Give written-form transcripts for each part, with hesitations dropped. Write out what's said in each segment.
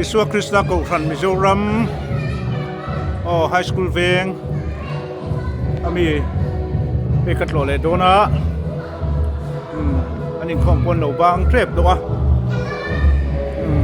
Isua Krista Kohhran Mizoram aw High School veng ami hei ka tlawh leh dawn a umm an inkhawm pawn lo bang tep tawh a umm.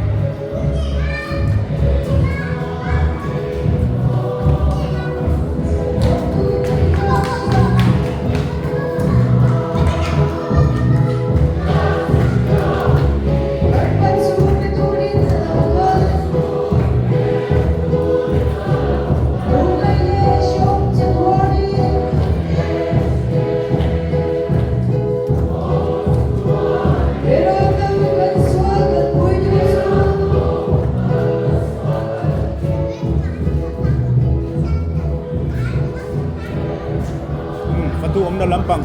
Fatu awmna lampang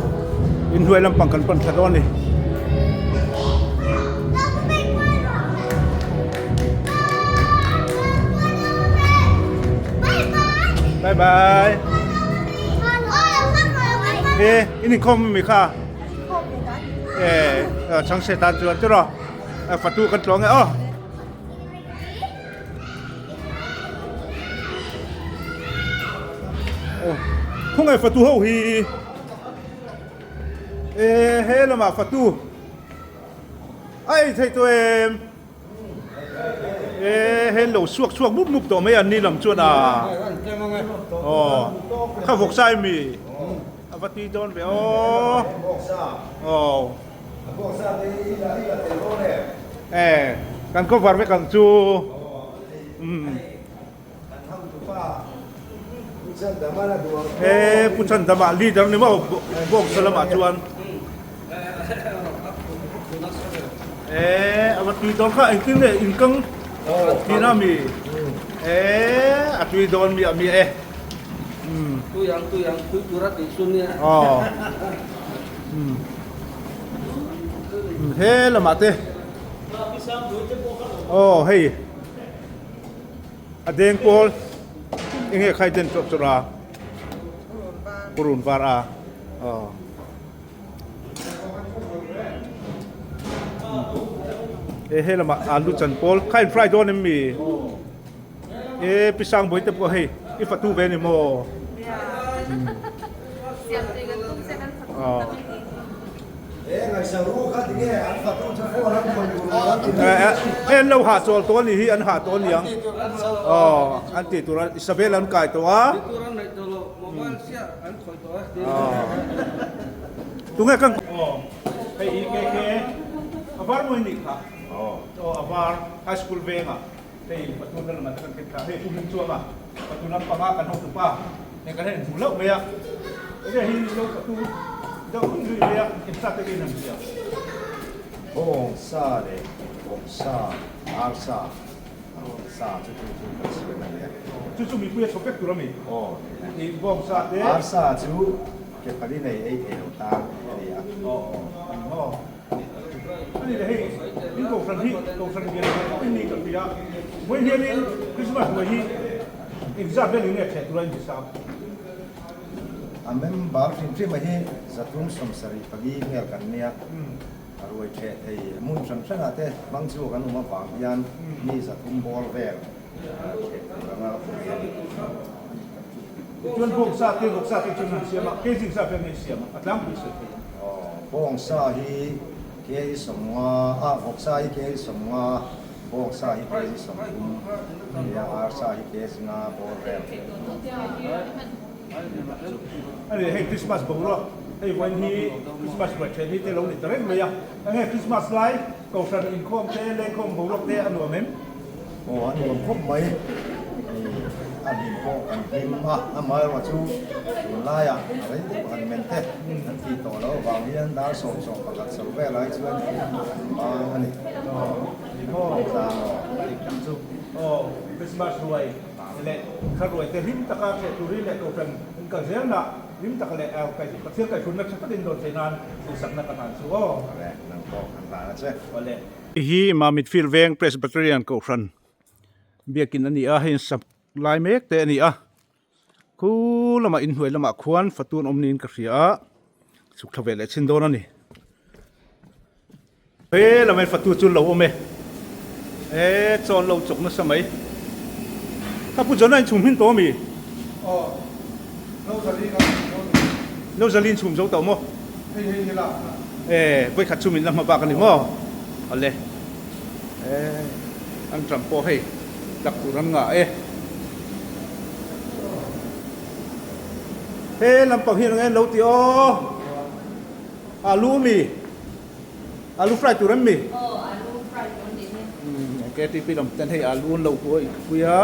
inhnuai lampang kan pan thla dawn a ni. Bye bye. E in inkhawm mi kha. E chang se tan chuan chu ro. Fatu kan tlawng e aw. Khawngaih fatu ho hi e he lamah fatu a ei thei tawh em e he lo suak chhuak mup mup tawh mai an ni lam chuan a aw kha vawk sai mi a va ti dawn ve aw aw. E kan cover vek ang chu umm he pu Chandama leader ni maw bawngsa lamah chuan e a va tui dawn kha engtin nge inkang tihna ami e a tui dawn miah miah e umm aw. He lamah te aw hei a deng pawl eng nge khai den chawp chawrh a purun var a aw e he lamah alu chan pawl kha in fry dawn em mi e pi sang bawih te pawh hei i fatu ve ni maw. Hei an lo hahchawl tawh a nih hi an hah tawh a niang aw an tih tur a Isabel an kai tawh a tunge kan aw hei i ke ke a var mawi nih kha aw a var high school vengah hei pathum na lamah te kan kep thla hei pu hming chuanga pathum lampanga kan hotupa Hei kan han inhmu loh mai a, enge hi lo ka tu deuh zui zui mai a, engzat te in han hria? Bawng sa leh vawk sa, ar sa, sa chu chu chu kan siam a ni a. Chu chu mipui a chhawp vek tur a mi? Aw. I bawng sa te. Ar sa chu ke pali nei ei thei lo tan a ni a. Aw aw. A ni le hei, in kohhran hi kohhran lian ve tawk in ni ka hria. Vawiin hianin Christmas ruai hi Engzat vel in nge theh tura in ti sang? A member hrim hrim a hi 374 vel kan nia, a ruai theh thei hmun hran hran ah te hmang chu kan awm avang hian mi 300 bawr vel theh tur anga awm a ni. Tichuan bawngsa te vawksa te chuan an siam a, kg engzat vel nge i siam a, a tlangpui sawi thei ang. Bawngsa hi kg 50 a, vawksa hi kg 50. Bawk sa hi kg 30 nia, ar sa hi kg 5 bawr vel. A ni, hei Christmas boruak, hei vawiin hi Christmas ruai then hi te lo ni ta reng mai a, enge Christmas lai Kohhran inkhawm te, lengkhawm boruak te a nuam em? Aw a nuam khawp mai, hei a hlim pawh kan hlim a, amaherawhchu tunlaiah a rei deuh han men te kan tih tawh loh avang hian dar 11 chho vel ai chuan kan bang a ni. Aw, Christmas ruai leh thla ruai te hlim taka hreh turin leh Kohhran in kal zelna hlim taka leh Pathian kaihhrunna tha takin dawn theih nan duhsakna ka hlan chu aw. Awle, nang pawh kan hlan a che. Awle. Hei hi Mamit Field Veng Presbyterian Kohhran biakin a ni a, hei in sak lai mek te a ni a, khu lamah inhnuai lamah khuan fatun awm niin ka hria a, chhuk thla ve leh chhin dawn a ni. He lamah hian fatu chu an lo awm e. E chawn lo chawk nasa mai. Ka pu John a inchhum hmin tawh ami? Aw, no zali kan chhum zo tawh. No zali inchhum zo tawh maw? Hei hei hi lak na. E, vawikhat chu min la hma bak a ni maw? Awle. E, an ṭam pawh hei tlak tur an ngah e. He lampang hi eng lo ti aw? Alu ami? Alu fry tur em mi? Aw, alu fry tur nih hi. KTP lam ten hei alu an lo huai pui a,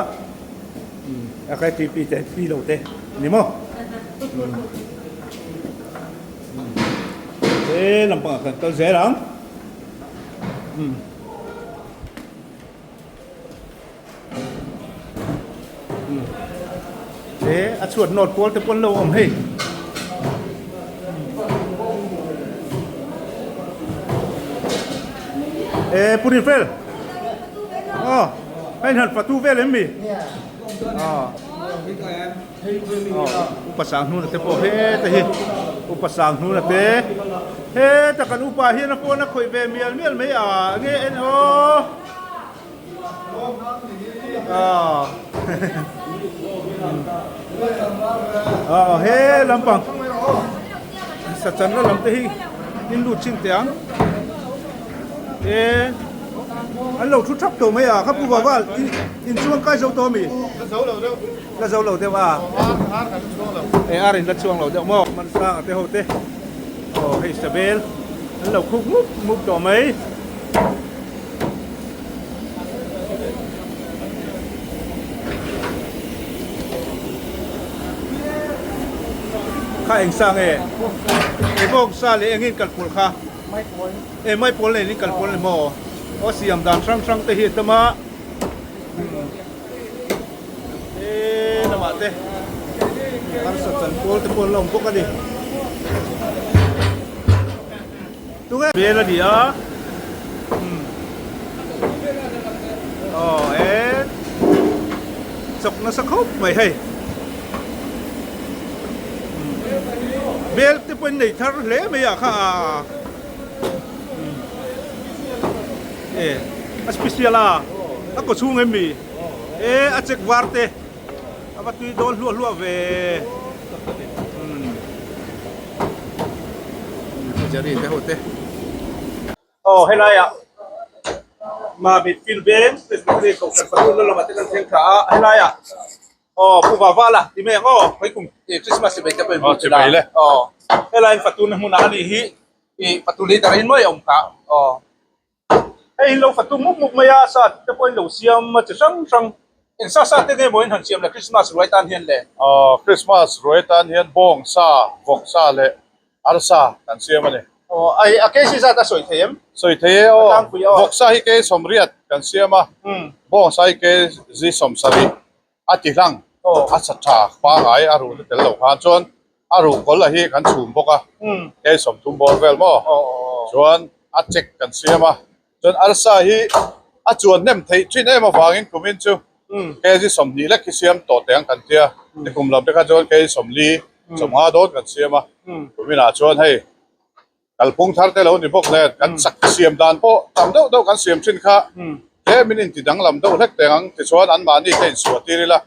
a KTP te pi lo te ni maw? He lampangah kan kal zel ang. He a chhuat nawt pawl te pawn lo awm hei. E Puri fel. Aw hei han fatu vel em mi? Aw. Upa sang hnuna te pawh heta hi upa sang hnuna te heta kan upa hian a phone a khawih ve mial mial mai a nge en aw aw he lampang sachanna lam te hi in lut chin teh ang e an lo thu thap tawh mai a kha pu vaval in chuang kai zo tawh ami. La zo lo deuh a. Ar kan chuang lo. E ar in la chuang lo deuh maw. Mansanga te ho te. Aw hei Isabel an lo khuk mup mup tawh mai. Kha eng sa nge? E bawk sa leh engin kalpawlh kha? E maipawl nen in kalpawlh ni maw? Aw siam dan hrang hrang te hi a tam a. He lamah te harsa chan pawl te pawh an la awm bawk a ni. Tunge bel a ni a umm aw e chawk nasa khawp mai hei bel te pawh in nei thar hle mai ah kha a e a special a a kaw chhung em mi e a check var te a va tui dawn hluah hluah ve umm jerry te ho te aw helai ah mami field veng presbytery kohhran pathum na lamah te kan thleng thla a helai ah Aw Pu Vavala ti mai ang aw khawi kum Christmas chibai te pawh in buk ila aw helai in fatu na hmunah a nih hi ih fatu lei dara in mawi a awm kha aw hei in lo fatu mup mup mai a sa te pawh in lo siam a chi hrang hrang eng sa sa te nge maw in han siam le Christmas ruai tan hian le. Aw Christmas ruai tan hian bawng sa vawk sa leh arsa kan siam a ni. Aw ai a kc zat a sawi thei em? Sawi thei e aw. Vawksa hi kei sawmriat kan siam a, bawngsa hi kei zi sawmsarih a ti hlang a sa tha pangai a ruh te tel lo khan chuan a ruh kawl a hi kan chhum bawk a, kei sawmthum bawr vel maw chuan a check kan siam a, chuan arsa hi a chuan hnem theih thin em avangin kumin chu kg 20 lek hi siam tawh teh ang kan tia nikum lam te kha chuan kg 40 sawmnga dawn kan siam a kuminah chuan hei kalphung thar te lo ni bawk nen kan chak siam dan pawh tam deuh deuh kan siam thin kha tlemin inti danglam deuh hlek teh ang tichuan anmahni te insuah tir ila.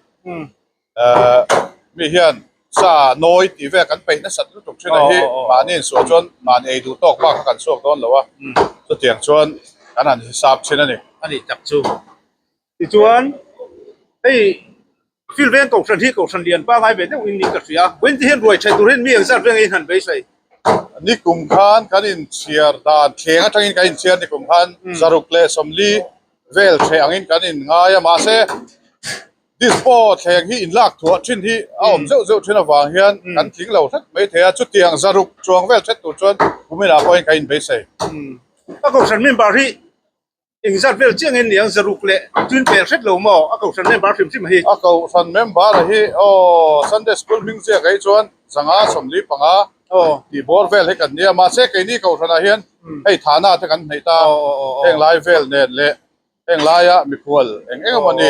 Mi hian sa nawi tih vel kan peih nasat lutuk thin a hi mahni insuah chuan mahni ei duh tawk bak kha kan chhuak dawn lo a chutiang chuan kan han hisap thin a ni. A nih tak chu. Tichuan hei field veng kohhran hi kohhran lian pangai ve deuh in niin ka hria. Vawiin te hian ruai tha tur hian mi engzat veng in han beisei. Nikum khan kan inchhiar dan thleng atangin kan inchhiar nikum khan zaruk leh sawmli vel thleh angin kan inngai a mahse Dispo thleng hi inlak thuah thin hi a awm zeuh zeuh thin avang hian kan tling lo hret mai thei a, chutiang zaruk chuang vel hret tur chuan kuminah pawhin ka inbeisei. A kohhran member hi engzat vel chiang en niang zaruk leh tun pel hret lo maw a kohhran member hrim hrim hi? A kohhran member hi aw Sunday school hming ziak ah hi chuan zanga 45 tih bawr vel hi kan nia mahse keini kohhranah hian hei thana te kan hneih ta heng lai vel nen leh Heng laia mikhual eng eng emaw ni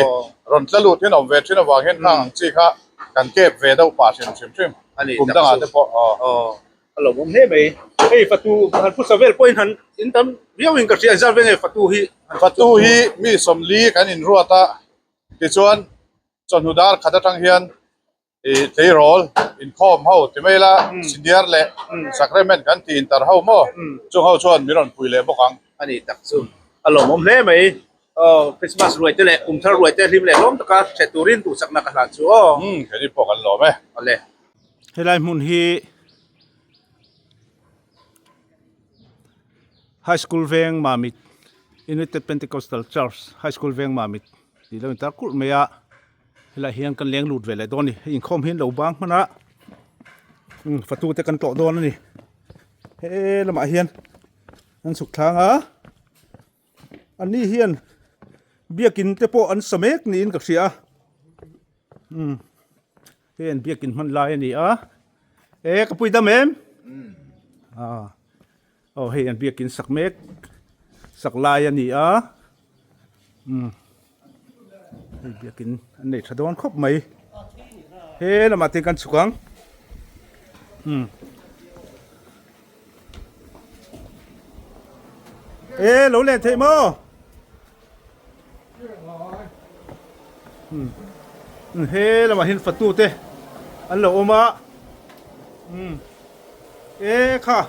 rawn tla lut hian awm ve thin avang hian khang ang chi kha kan kep ve deuh pah hrim hrim hrim kum dangah te pawh aw. A lo awm hle mai. Hei fatu han phusa vel pawhin han in tam viau in ka hria zat vel nge fatu hi. Fatu hi mi 40 kan inruat a, tichuan chawhnu dar khat atang hian ih tleirawl inkhawm ho ti mai ila senior leh sacrament kan tih intar ho maw chung ho chuan min rawn pui leh bawk ang. A ni tak chu a lawmawm hle mai. Aw Christmas ruai te leh kum thar ruai te hlim leh hlawm taka hre turin duhsakna ka hlan chu aw. Umm keini pawh kan lawm e. Awle. Helai hmun hi High School veng Mamit United Pentecostal Church High School veng Mamit tih lo intar kulh mai a helai hian kan leng lut ve leh dawn a ni hei inkhawm hi an lo bang hman a umm fatu te kan tlawh dawn a ni he lamah hian an chhuk thlang a an ni hian biakin te pawh an sa mek niin ka hria a umm. Hei an biakin hman lai a ni a e ka pui dam em ah aw hei an biakin sak mek sak lai a ni a um hei biakin an nei tha dawn khawp mai he lamah te kan chhuk ang um e lo len theih maw. He lamah hian fatu te an lo awm a e kha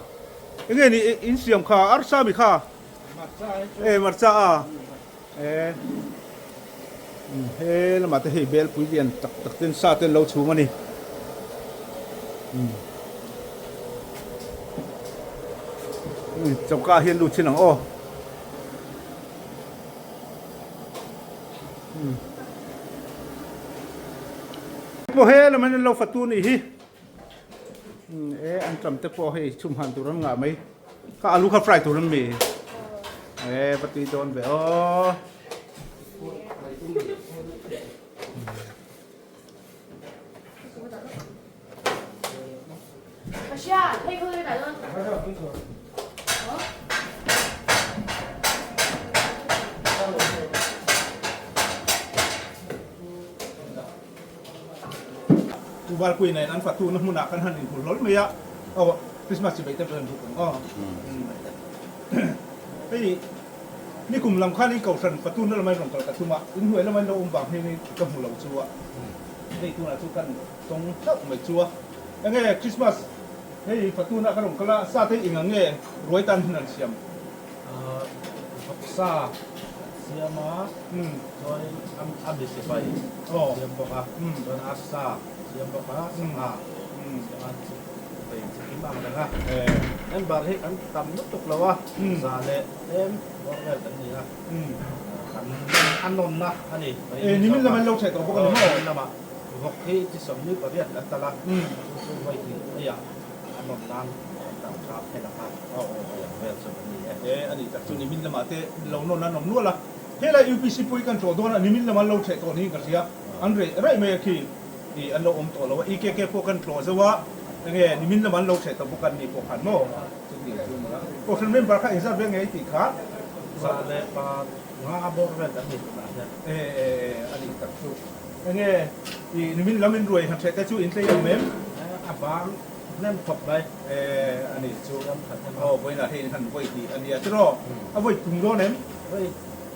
enge ni in siam kha arsa mi kha e hmarcha a e he lamah te hei belpui lian tak tak ten sa te an lo chhum a ni. Choka hian lut chin ang aw. Pawh he lam an lo fatu nih hi e an tlam te pawh hei chhum han tur an ngah mai ka alu kha fry tur an mi e va tui dawn ve aw. Tuvalpui nen an fatu na hmunah kan han inhmu hlawl mai a, aw Christmas chi beih te pawh an buk ang aw. Hei nikum lam khan in kohhran fatu na lamah in rawn kal ka tum a, inhnuai lamah in lo awm vang hian ka hmu lo chu a, hei tunah chu kan tawng hlauh mai chu a. Enge Christmas hei fatuna ka rawn kal a, sa te eng ang nge ruai tan hun an siam? Vawksa an siam a, chuanin a misipai siam bawk a, chuan arsa siam bawk a, sangha siam a, vei chi kim ang reng a. Member hi kan tam lutuk lo a, za leh tlem bawr vel kan ni a, kan a nawnna a ni. Nimin lamah in lo chhe tawh bawk a ni maw? Nimin lamah. Vawk hi chi 48 kan tal a, chu chu vawi hnih hnuaiah a nawm nan kan tal tha phel ang a, hei ang vel chu kan ni e. E, a nih tak chu nimin lamah te lo nawn an awm nual a, helai UPC pawh hi kan tlawh dawn a, nimin lama an lo theh tawh niin ka hria, an reh raih mai a khi ih an lo awm tawh lo a, EKK pawh kan tlawh zauh a, enge nimin lama an lo theh tawh bawk a ni pawh khan maw chuti chu ni a, Kohhran member kha engzat vel nge i tih kha? Za leh pa nga a bawr vel kan ni tunah hian. E, e, e, a nih tak chu. Enge i nimin lam in ruai han hreh te chu in tlei ang em? A bang hnem khawp mai. E a ni chu. Aw vawiinah hei in han vawi tih a nia tiraw? A vawi tum dawn em? Vawi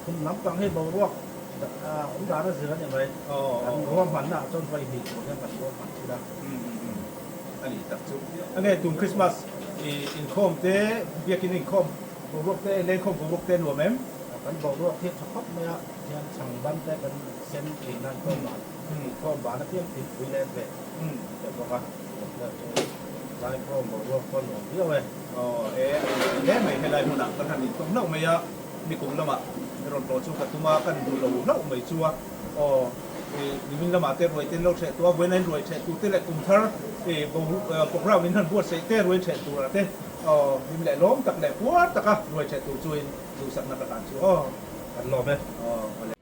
thum lampang hi boruak awm dan a zir a ni mai. Kan ruahmanna ah chuan vawi hnih tur hian kan ruahman thin a. A ni tak chu. Enge tun Christmas i inkhawm te, biakin inkhawm boruak te, lengkhawm boruak te nuam em? Kan boruak hi a tha khawp mai a, hian chhangban te kan sen thin a, inkhawm ban inkhawm ban apiang thingpui leh ve te bawk a, tunah chu laikhawm boruak pawh nuam viau e. Aw e, a in hle mai helai hmunah kan han intawm hlauh mai a, nikum lamah rawn tlawh chu ka tum a, kan duh lo hlauh mai chu a, aw i nimin lamah te ruai te an lo hreh tu a, vawiin a in ruai hreh tu te leh kum thar i bo programme in han buatsaih te ruai hreh turah te aw hlim leh lawm tak leh puar taka ruai hreh tur chuin Duhsakna ka hlan chu aw kan lawm e aw awle.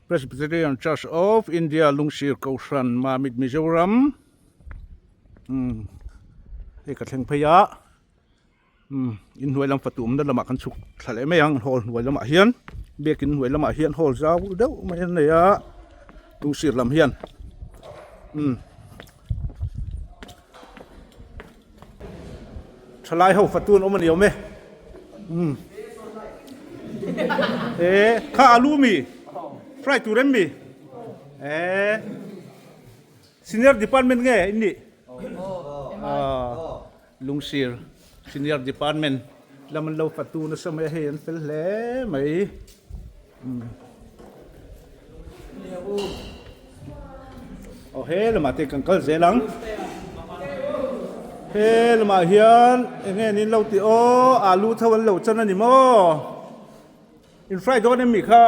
Presbyterian Church of India Lungsir Kohhran Mamit Mizoram umm hei ka thleng phei a umm inhnuai lam fatu awmna lamah kan chhuk thla leh mai ang hall hnuai lamah hian biakin hnuai lamah hian hall zau deuh mai an nei a Lungsir lam hian umm. Thalai ho fatu an awm a ni awm e. Umm. E kha alu mi fry tur em mi? E senior department nge in nih? Ah Lungsir senior department lam an lo fatu nasa mai a hei an fel hle mai. Umm. Aw he lamah te kan kal zel ang. He lamah hian eng nge nin lo tih aw alu tho an lo chan a ni maw? In fry dawn em mi kha?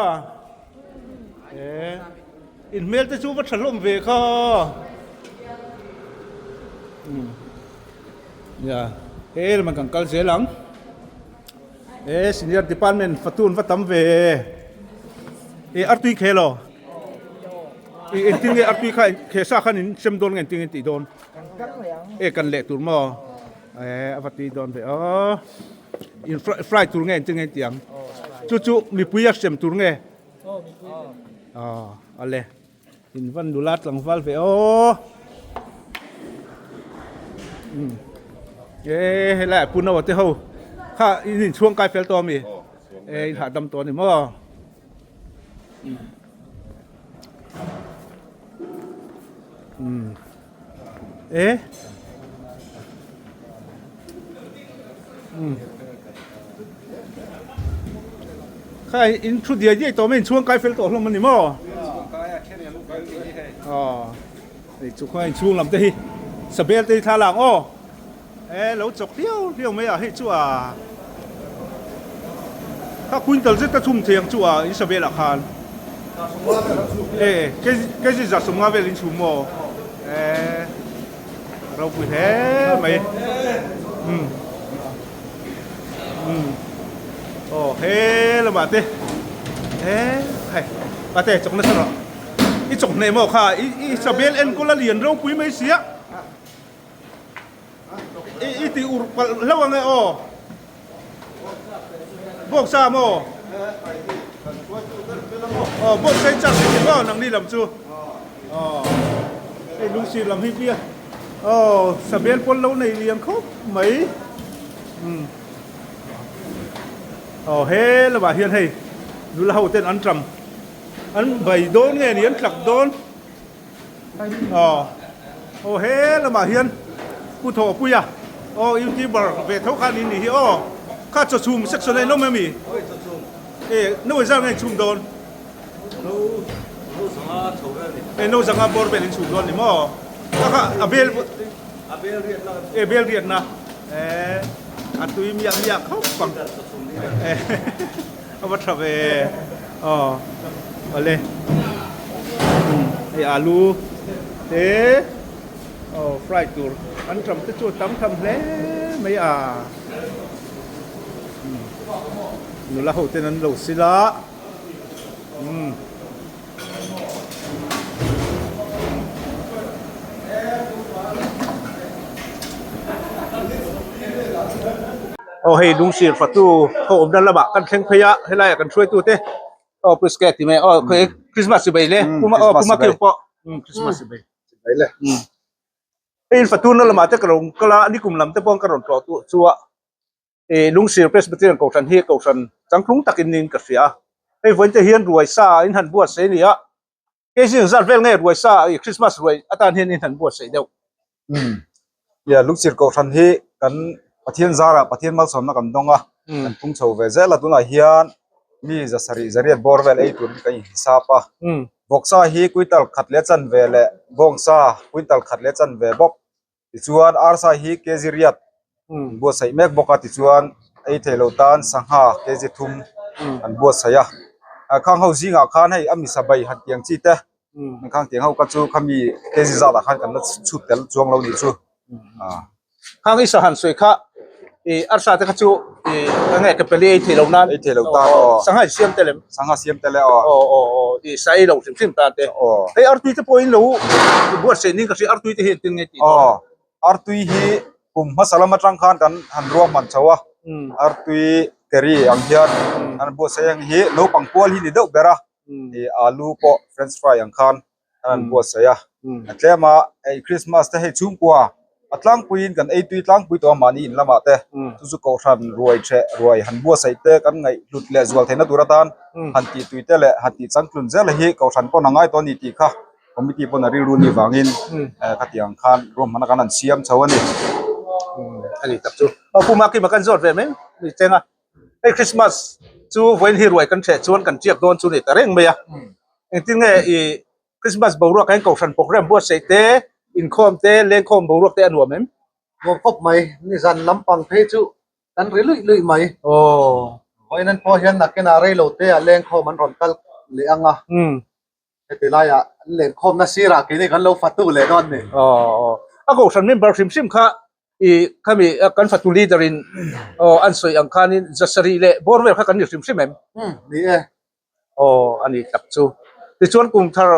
E in hmel te chu va tha hlawm ve kha. Umm ya he lamah kan kal zel ang. E senior department fatu an va tam ve e artui khel aw e engtin nge artui kha khe sa khan in sem dawn nge engtin nge tih dawn e kan leh tur maw e a va tui dawn ve aw in fry tur nge engtin nge tih ang chu chu mipui a sem tur nge aw ale In van nula tlangval ve aw. Um. E helai pu no te ho. Kha in in chhuang kai fel to mi. E in ha dam to ni mo. Um. E. Um. Kha in thu diai diai tawh mai in chhuang kai fel tawh hlawm a ni maw? Aw hei chu khaw in chhung lam te hi sabel te hi thla lang aw e lo chawk hliau hliau mai a hei chu a kha quintal zet a chhum thei ang chu a in sabel ah khan e kg za sawmnga vel in chhum maw e ropui hle mai um umm aw he lamah te he hei pate chawk nasa rawh i chawk hneh maw kha i i sabel enkawl a lian ropui mai sia i i tih urh palh hlauh ang e aw bawksa maw aw bawksa in chak ni maw nangni lam chu aw hei lungsir lam hi bia Aw sabel pawl lo nei lian khawp mai umm aw he lamah hian hei nula ho ten an tang an vai dawn nge ni an tlak dawn aw aw he lamah hian pu thawhpuia aw youtuber ve tho khan in nih hi aw kha chawchhum section a in awm em e no zar nge chhum dawn. E no zanga bawr vel in chhum dawn ni maw? Kha kha a bel e bel riat na e a tui miah miah khawp ang e a va tha ve aw awle hei alu te aw fry tur an tam te chu tam tham hle mai a nula ho ten an lo sil a. Umm. Aw hei lungsir fatu ho awmna lamah kan thleng phei a helaiah kan hruaitu te aw Prisca ti mai aw Christmas chibai le puma aw puma keu pawh Christmas chibai chibai le hei in fatu na lamah te ka lo kal a nikum lam te pawh ka rawn tlawh tu chu a. Ih Lungsir Presbyterian Kohhran hi Kohhran changtlung takin niin ka hria a, hei vawiin te hian ruai sa in han buatsaih a ni a, kei zing zat vel nge ruai sa ih Christmas ruai atan hian in han buatsaih deuh. Umm ia Lungsir Kohhran hi kan Pathian zarah Pathian malsawmna kan dawng a, kan pung chho ve zel a, tunah hian mi za sarih zariat bawr vel ei turin kan inhisap a, vawksa hi quintal khat leh chanve leh bawngsa quintal khat leh chanve bawk. Tichuan arsa hi kg riat an buatsaih mek bawk a tichuan ei theih loh tan sangha kg thum an buatsaih a khang ho zingah khan hei a misa bai han tiang chi te khang tiang ho kha chu khami kg zat ah khan kan la chhut tel chuang lo nih chu ah. Khang i sahan sawi kha ih arsa te kha chu ih enge ka peli ei theih loh nan ei theih loh tan aw sangha in siam tel em sangha siam tel e aw aw aw aw ih sa ei lo hrim hrim tan te aw hei artui te pawh in lo buatsaih ning ka hria artui te hi engtin nge tih dawn aw artui hi kum hmasa lam atang khan kan han ruahman chho a artui curry ang hian an buatsaih ang hi naupang pual hi ni deuh ber a ih alu pawh french fry ang khan an buatsaih a a tlem a hei christmas te hei chhungkua. A tlangpuiin kan ei tui tlangpui tawh a mahni in lamah te chu chu kohhran ruai ṭheh ruai han buatsaih te kan ngaih hlut leh zual theihna tur atan han tih tui te leh han tih changtlun zel hi kohhran pawn a ngai tawh a ni tih kha committee pawn a rilru ni vangin khatiang ang khan ruahmanna kan han siam chho a ni. A ni tak chu. Aw Pu Makima kan zawt ve mai ni cheng a, hei Christmas chu vawiin hi ruai kan ṭheh chuan kan ṭiak dawn chu ni ta reng mai a, engtin nge i Christmas boruak ah hian kohhran program buatsaih te, inkhawm te, lengkhawm boruak te a nuam em? Nuam khawp mai, nizan lampang phei chu kan ri luih luih mai. Aw. Vawiin an pawh hian nakinah reilo te ah lengkhawm an rawn kal leh ang a. Heti laiah an lenkhawmna sirah keini kan lo fatu leh dawn ni. Aw. A kohhran member hrim hrim kha i khami kan fatu leader in aw an sawi ang khanin zasarih leh bawr vel kha kan ni hrim hrim em? Ni e. Aw a ni tak chu. Tichuan kum thar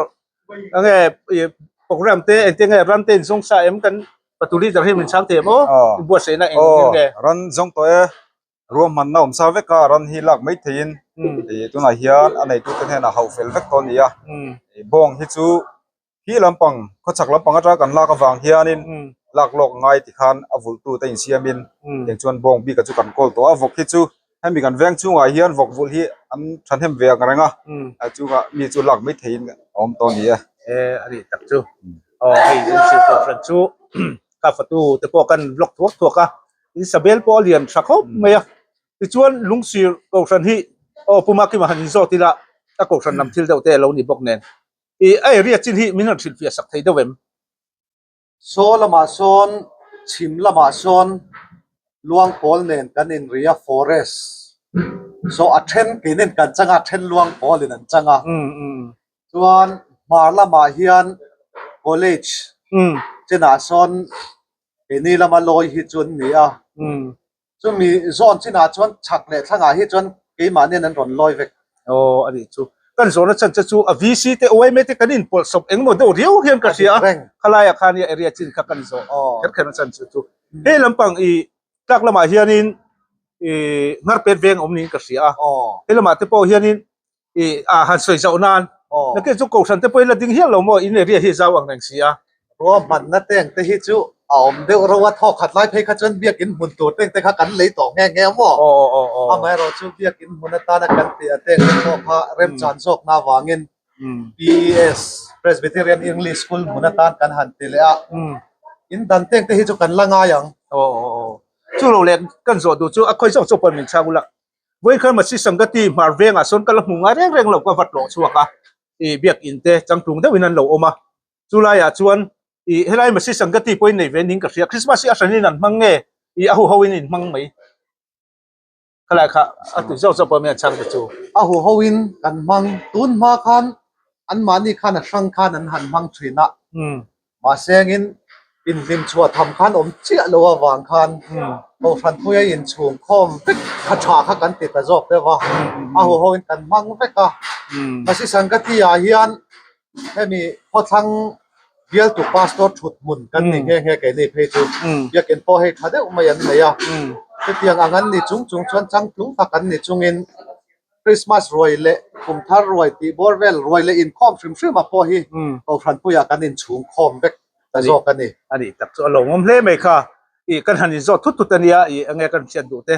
enge i program te engte nge ran te inzawng sa em kan fatu leader hi min chhang thei em aw i buatsaihna eng eng nge? Ran zawng tawh e, ruahmanna awm sa vek a ran hi lak mai theiin i tunah hian a neitute hnenah hauh fel vek tawh a ni a. Bawng hi chu Hi lampang, khawchhak lampang atanga kan lak avang hianin lak lawk ngai ti khan a vulhtute insiamin tiang chuan bawng bika chu kan kawl tawh a, vawk hi chu hemi kan veng chungah hian vawk vulh hi an thahnem ve ang reng a, a chungah mi chu lak mai theihin a awm tawh a ni e. E a nih tak chu. Aw hei Lungchhir Kohhran chu ka fatu te pawh kan vlog thuak thuak a, in sabel pawh a lian tha khawp mai a, tichuan Lungsir Kohhran hi aw Pu Makima han inzawt ila a Kohhran lam thil deuh te a lo ni bawk nen. I a area chin hi min rawn hrilhfiah sak thei deuh em? Saw lamah sawn chhim lamah sawn luangpawl nen kan inri a forest saw a then keinin kan chang a a then luangpawlin an chang a chuan hmar lamah hian college chinah sawn keini lama lawi hi chu an ni a. Chumi zawn chinah chuan chhak leh thlangah hi chuan keimahnian an rawn lawi vek. Aw a nih chu. Kan zawhna chan che chu a VC te YMA te kan inpawlh sawp engmaw deuh riau hian ka hria a, khalaiah khan i area chin kha kan zawh kher kher a chan che chu. Hei lampang i tlak lamah hianin i Ngharpet veng awm niin ka hria a, hei lamah te pawh hianin I a han sawi zauh nan nakin chu kohhran te pawh hi la ding hial lo maw in area hi zau ang reng si a. Ruahmanna teng te hi chu a awm deuh ro a, thawk khat lai phei kha chuan biakin hmun tur teng te kha kan lei tawh nghe nghe maw? Amaherawh chu biakin hmun atana kan tih a teng te pawh kha remchan zawkna avangin PES, Presbyterian English School, hmun atan kan han ti leh a, in dan teng te hi chu kan la ngai ang. Chu lo leh kan zawh duh chu a khawi zawk zawk pawn min chhang ula. Vawikhat Masi Sangati hmar vengah sawn ka la hmu ngai reng reng lo ka va tlawh chhuak a, ih biakin te changtlung deuhin an lo awm a, chulaiah chuan ih helai Masi Sangati pawhin nei ve ning ka hria, Christmas hi a hranin an hmang nge ih a huhoin in hmang mai khalai kha a tui zawk zawk pawh mai an chhang te chu. A huhoin kan hmang, tun hma khan anmahni khan a hrang khan an han hmang thin a, Mahsengin inhlim chhuah tham khan awm chiah lo avang khan Kohhran puia inchhung khawm vek kha tha kha kan ti ta zawk deuh a, a huhoin kan hmang vek a. Masi Sangati-ah hian hemi khawthlang bialtu pastor thut hmun kan ni nghe nghe keini phei chu biakin pawh hei tha deuh mai an nei a. Chutiang ang an ni chung chung chuan changtlung tak an ni chungin Christmas ruai leh kum thar ruai tih bawr vel ruai leh inkhawm hrim hrim a pawh hi Kohhran puiah kan inchhung khawm vek ta zawk a ni. A nih tak chu a lo ngawm hle mai kha. Ih kan han inzawt thut thut a nia ih enge kan hriat duh te.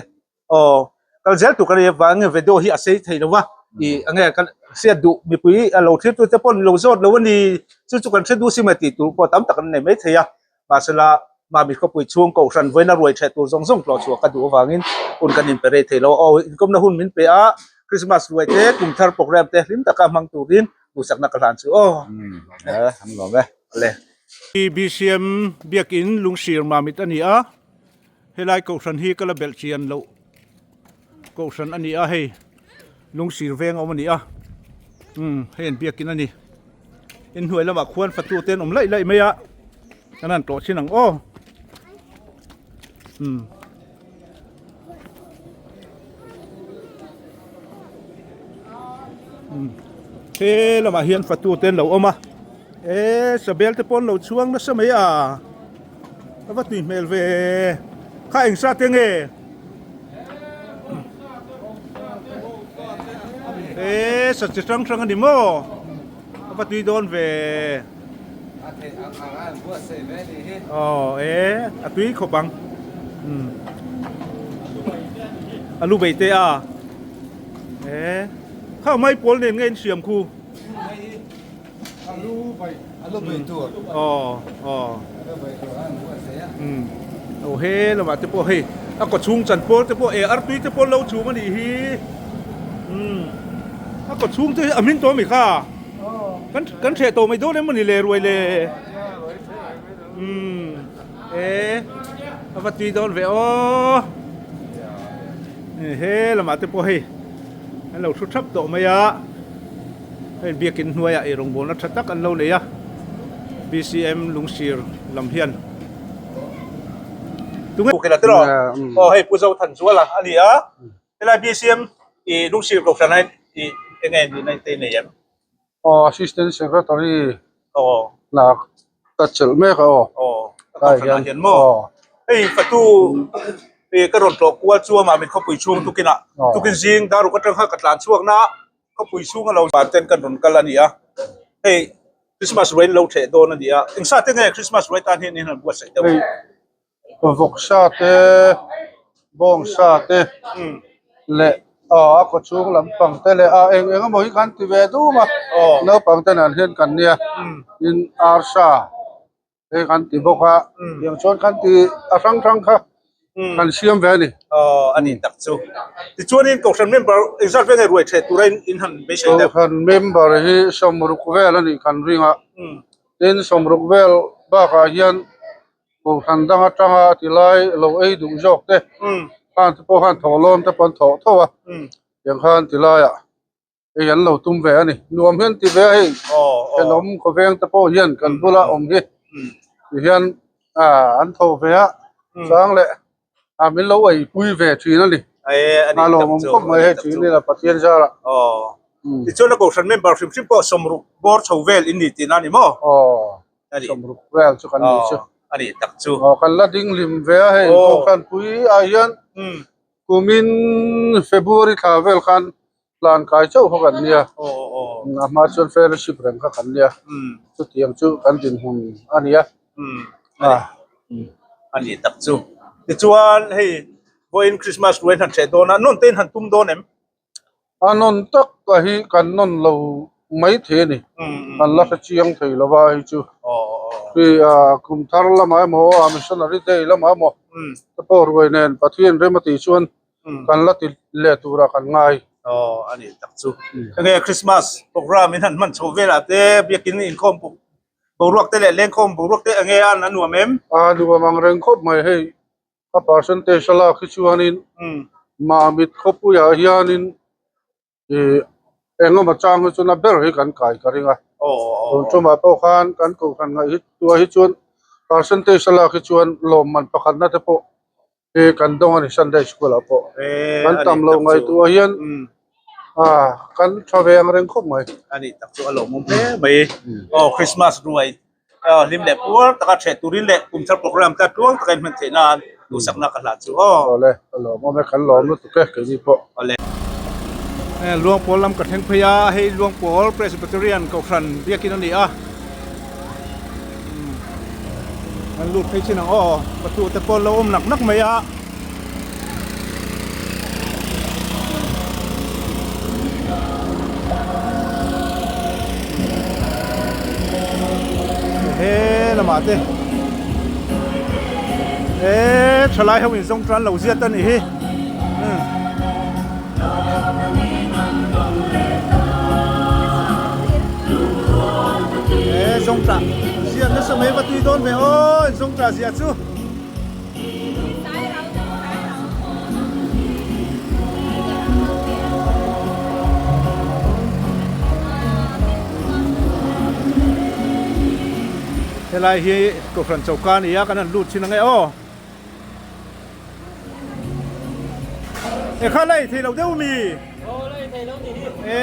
Aw kal zel tur ka nia vang nge video hi a sei thei lo va ih enge kan hriat duh mipui a lo thlir tute pawh an lo zawt lo a ni chu chu kan hre duh si mai tih tur pawh tam tak an nei mai thei a. Mahsela, Mami khawpui chhung Kohhran vawiina ruai ṭheh tur zawng zawng tlawh chhuah ka duh avangin hun kan inpe rei thei lo. Aw, inkawmna hun min pe a, Christmas ruai te, kum thar program te hlim taka hmang turin duhsakna ka hlan chu aw. E, an lawm e. Le. BCM Biakin Lungsir Mamit a ni a, helai Kohhran hi ka la belh chian loh Kohhran a ni a hei Lungsir veng a awm a ni a, umm hei an Biakin a ni. Inhnuai lamah khuan fatu te an awm laih laih mai a, kan han tlawh thin ang aw. Umm. Umm. He lamah hian fatu te an lo awm a, e sabel te pawh an lo chhuang nasa mai a, a va tui hmel ve, kha eng sa te nge? E sa chi hrang hrang a ni maw? A va tui dawn ve. Aw e a tui khawp ang umm a lu bei te a e kha mai pawl nen nge in siam khu aw aw umm aw he lamah te pawh hei a kaw chhung chan pawl te pawh e artui te pawh lo chhum a nih hi umm a kaw chhung te hi a hmin tawh a mi kha. Kan kan hreh tawh mai dawn em mawni le ruai le umm e a va tui dawn ve aw he lamah te pawh hei an lo thu thap tawh mai a hei biakin hnuaiah ei rawngbawlna tha tak an lo nei a B_C_M lungsir lam hian tunge aw hei Pu Zothanzuala a ni a. Helai BCM i lungsir kohhran a i enge nihna te i nei em? Aw Assistant Secretary Aw. hna ka chelh mek a aw. Aw ka kohhran ah hian maw? Hei fatu i ka rawn tlawh kual chu amah min khawpui chhung tukin ah tukin zing daruk atang kha ka tlan chhuak na khawpui chhung a lo van ten kan rawn kal a ni a hei Christmas ruai in lo theh dawn a ni a engsa te nge Christmas ruai tan hian in han buatsaih deuh? Vawksa te bawngsa te leh aw a kaw chhung lampang te leh a eng eng emaw hi kan ti ve dum a naupang te nen hian kan nia tin arsa te kan ti bawk a tiang chuan kan ti a hrang hrang kha kan siam ve a ni. Aw a ni tak chu tichuanin kohhran member engzat vel nge ruai theh tura in han beisei deuh. Kohhran member hi sawmruk vel a nih kan ring a tin sawmruk vel bakah hian Kohhran dang atanga a ti lai lo ei duh zawk te khan te pawh khan thawhlawm te pawh an thawh tho a tiang khan ti laiah hei an lo tum ve a ni nuam hian ti ve a hei thenawm khawveng te pawh hian kan bula awm hi ti hian ah an tho ve a chang leh ah min lo ei pui ve thin a ni a lawmawm khawp mai hei thin ila Pathian zarah. Tichuan a kohhran member hrim hrim pawh sawmruk bawr chho vel in ni tihna a ni maw? Sawmruk vel chu kan nih chu. A nih tak chu. Aw kan la ding hlim ve a hei Kohhran pui ah hian kumin February thla vel khan tlan kai chauh kha kan nia. A hma chuan fellowship reng kha kan nia. Chutiang chu kan dinhmun a nia. A nih tak chu. Tichuan hei vawiin Christmas ruai han hreh dawn a, nawn te in han tum dawn em? A nawn tak a hi kan nawn lo mai thei a ni. Kan la hre chiang thei lo va hei chu. Hei kum thar lamah emaw a missionary day lamah emaw te pawh ruai nen Pathian rem a tih chuan kan la ti leh turah kan ngai. Aw a ni tak chu. Enge Christmas program in han hman chho velah te biakin inkhawm boruak te leh lengkhawm boruak te enge a nuam em? A nuam ang reng khawp mai hei. A percentage a lak hi chuanin Mamit khawpuiah hianin ih eng emaw chang hi chuan a ber hi kan kai ka ring a tun tumah pawh khan kan kohhran ngaih hi tuah hi chuan percentage a lak hi chuan lawmman pakhatna te pawh hi kan dawng a ni Sunday school ah pawh kan tam lo ngaihtuah hian kan tha ve ang reng khawp mai. A nih tak chu a lawmawm hle mai aw Christmas ruai Aw hlim leh puar taka ṭheh turin leh kum thar program te tluang taka in hman theih nan duhsakna ka hlah chu aw. Awle ka lawm awm e kan lawm lutuk e keini pawh. Awle. Luangpawl lam ka thleng phei a, hei Luangpawl Presbyterian Kohhran biakin a ni a. Kan lut phei chin ang aw, patu te pawh an lo awm nak nak mai a. He lamah te he thalai ho in zawng tan lo ziat a nih hi he zawng tah ziat nasa mai va tui dawn ve aw in zawng tah ziah chu. Helai hi Kohhran choka a ni a kan han lut thin ang e aw. Ekha la ei thei lo deuh mi? E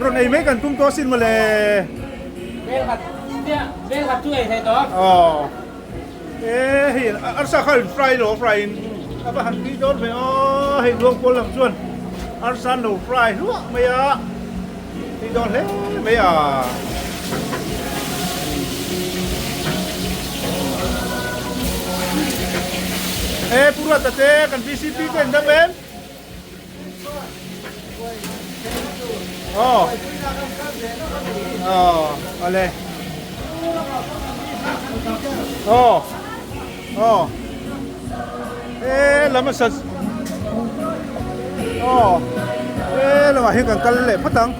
rawn ei mai kan tum tawh asin mawle. Aw. E hei arsa kha in fry lo fry in a va han tui dawn ve aw hei luang pawl lam chuan arsa an lo fry hluah mai a tui dawn hle mai a. E Pu Ruata te kan VCP te an dam em? Aw. Aw, ale. Aw. Aw. E lam a sat. Aw. E lamah hian kan kal leh phawt ang.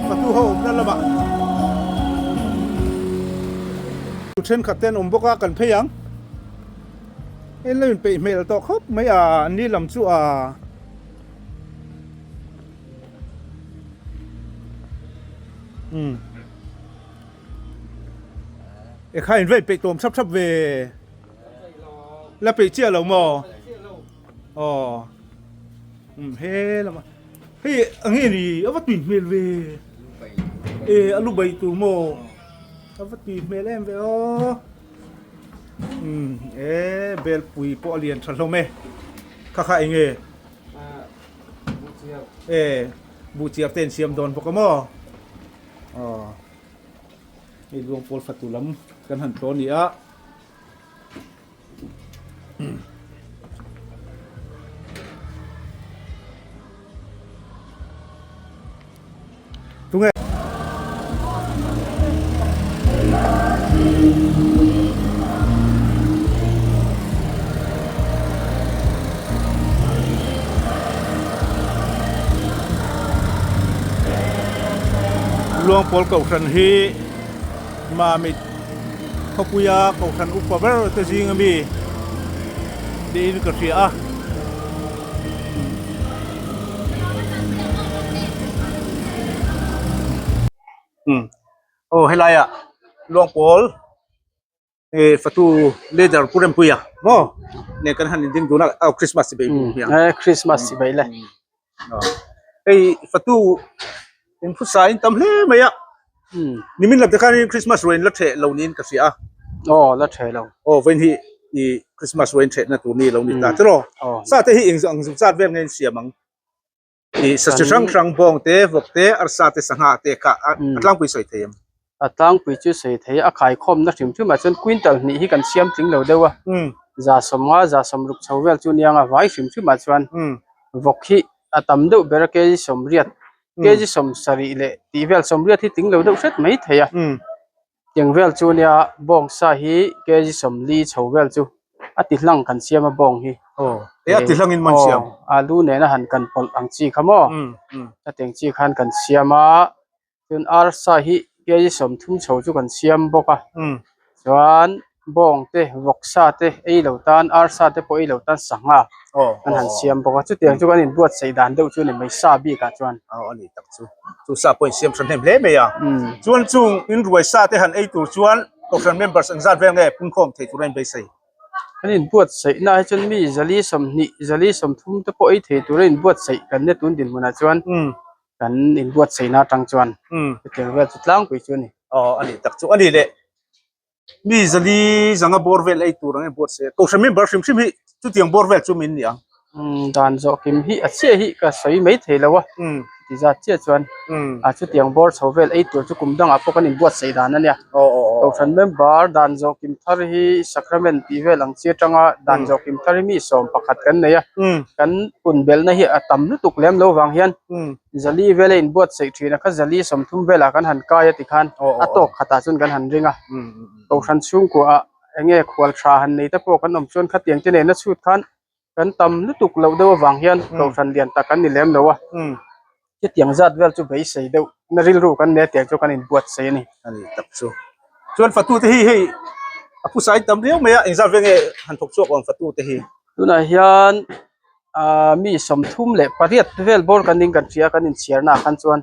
Fatu ho awmna lamah. Thenkhat te an awm bawk a kan phei ang. En lo inpeih hmel tawh khawp mai a ni lam chu a umm e kha in va inpeih tawm thap thap ve la peih chiah lo maw aw umm he lama hei a nge ni a va tui hmel ve e a lu bai tur maw a va tui hmel em ve aw. Umm e belpui pawh a lian tha hlawm e kha kha eng nge e buhchiar te an siam dawn bawk a maw aw hei luangpawl fatu lam kan han tlawn ni a. Tunge? Luangpawl Kohhran hi Mamit khawpuia Kohhran upa ber te zing ami tiin ka hria a. Umm aw helai ah Luangpawl eh fatu leader Pu Rempuia maw nen kan han inding dun a aw Christmas chi bei hmiang eh Christmas chi bei le hei fatu in phusa in tam hle mai a nimin lam te khanin Christmas ruai in la theh lo niin ka hria a aw la theh lo aw vawiin hi ih Christmas ruai in thehna tur ni lo ni ta tiraw sa te hi eng ang zuk zat vel nge in siam ang ih sa chi hrang hrang bawng te vawk te arsa te sangha te kha a tlangpui sawi thei em a tlangpui chu sawi thei a khaikhawmna hrim hrim ah chuan quintal hnih hi kan siam tling lo deuh a 150 160 chho vel chu nia ang a vai hrim hrim ah chuan vawk hi a tam deuh ber a kg 80 kg 70 leh tih vel 80 hi tling lo deuh hret mai thei a tiang vel chu nia bawng sa hi kg 40 chho vel chu a ti hlang kan siam a bawng hi e a ti hlang in man siam alu nena han kan pawlh ang chi kha maw hetiang chi khan kan siam a. Chuan arsa hi kg 30 chho chu kan siam bawk a chuan bawng te vawksa te ei lo tan arsa te pawh ei lo tan sangha an han siam bawk a chutiang chu kan inbuatsaih dan deuh chu a ni mai sa bikah chuan. Aw a ni tak chu chu sa pawh insiam tha hnem hle mai a chuan chung inruai sa te han ei tur chuan kohhran members ang zat vel nge pungkhawm thei tur a inbeisei. Kan inbuatsaih na hi chuan mi zali 20 zali 30 te pawh ei thei tur a inbuatsaih kan nia tun dinhmunah chuan. Kan inbuatsaihna atang chuan hetiang vel chu tlangpui chu a ni. Aw a ni tak chu a ni le. Mi zali zanga bawr vel ei tur ang inbuatsaih a. Kohhran member hrim hrim hi chutiang bawr vel chu min ni ang. Umm dan zawh kim hi a chiah hi ka sawi mai thei lo a. Ti zat chiah chuan a chutiang bawr chho vel ei tur chu kum dangah pawh kan inbuatsaih dan a nia. Kohhran member dan zawh kim thar hi sacrament tih vel ang chi atanga dan zawh kim thar hi mi 11 kan nei a. Kan pun belhna hi a tam lutuk lem lo vang hian zali vela inbuatsaih thin a kha zali 30 velah kan han kai a tikhan a tawk khatah chuan kan han ring a. Kohhran chhungkuaah eng nge khual tha han nei te pawh kan awm chuan khatiang te nena chhut khan kan tam lutuk loh deuh avang hian kohhran lian tak an ni lem lo a chutiang zat vel chu beisei deuh na rilru kan nia tiang chu kan inbuatsaih a ni. A ni tak chu. Chuan fatu te hi hei a phusa in tam riau mai a engzat vel nge han thawk chhuak awm fatu te hi. Tunah hian ah mi 38 vel bawr kan ding kan hria kan inchhiarna ah khan chuan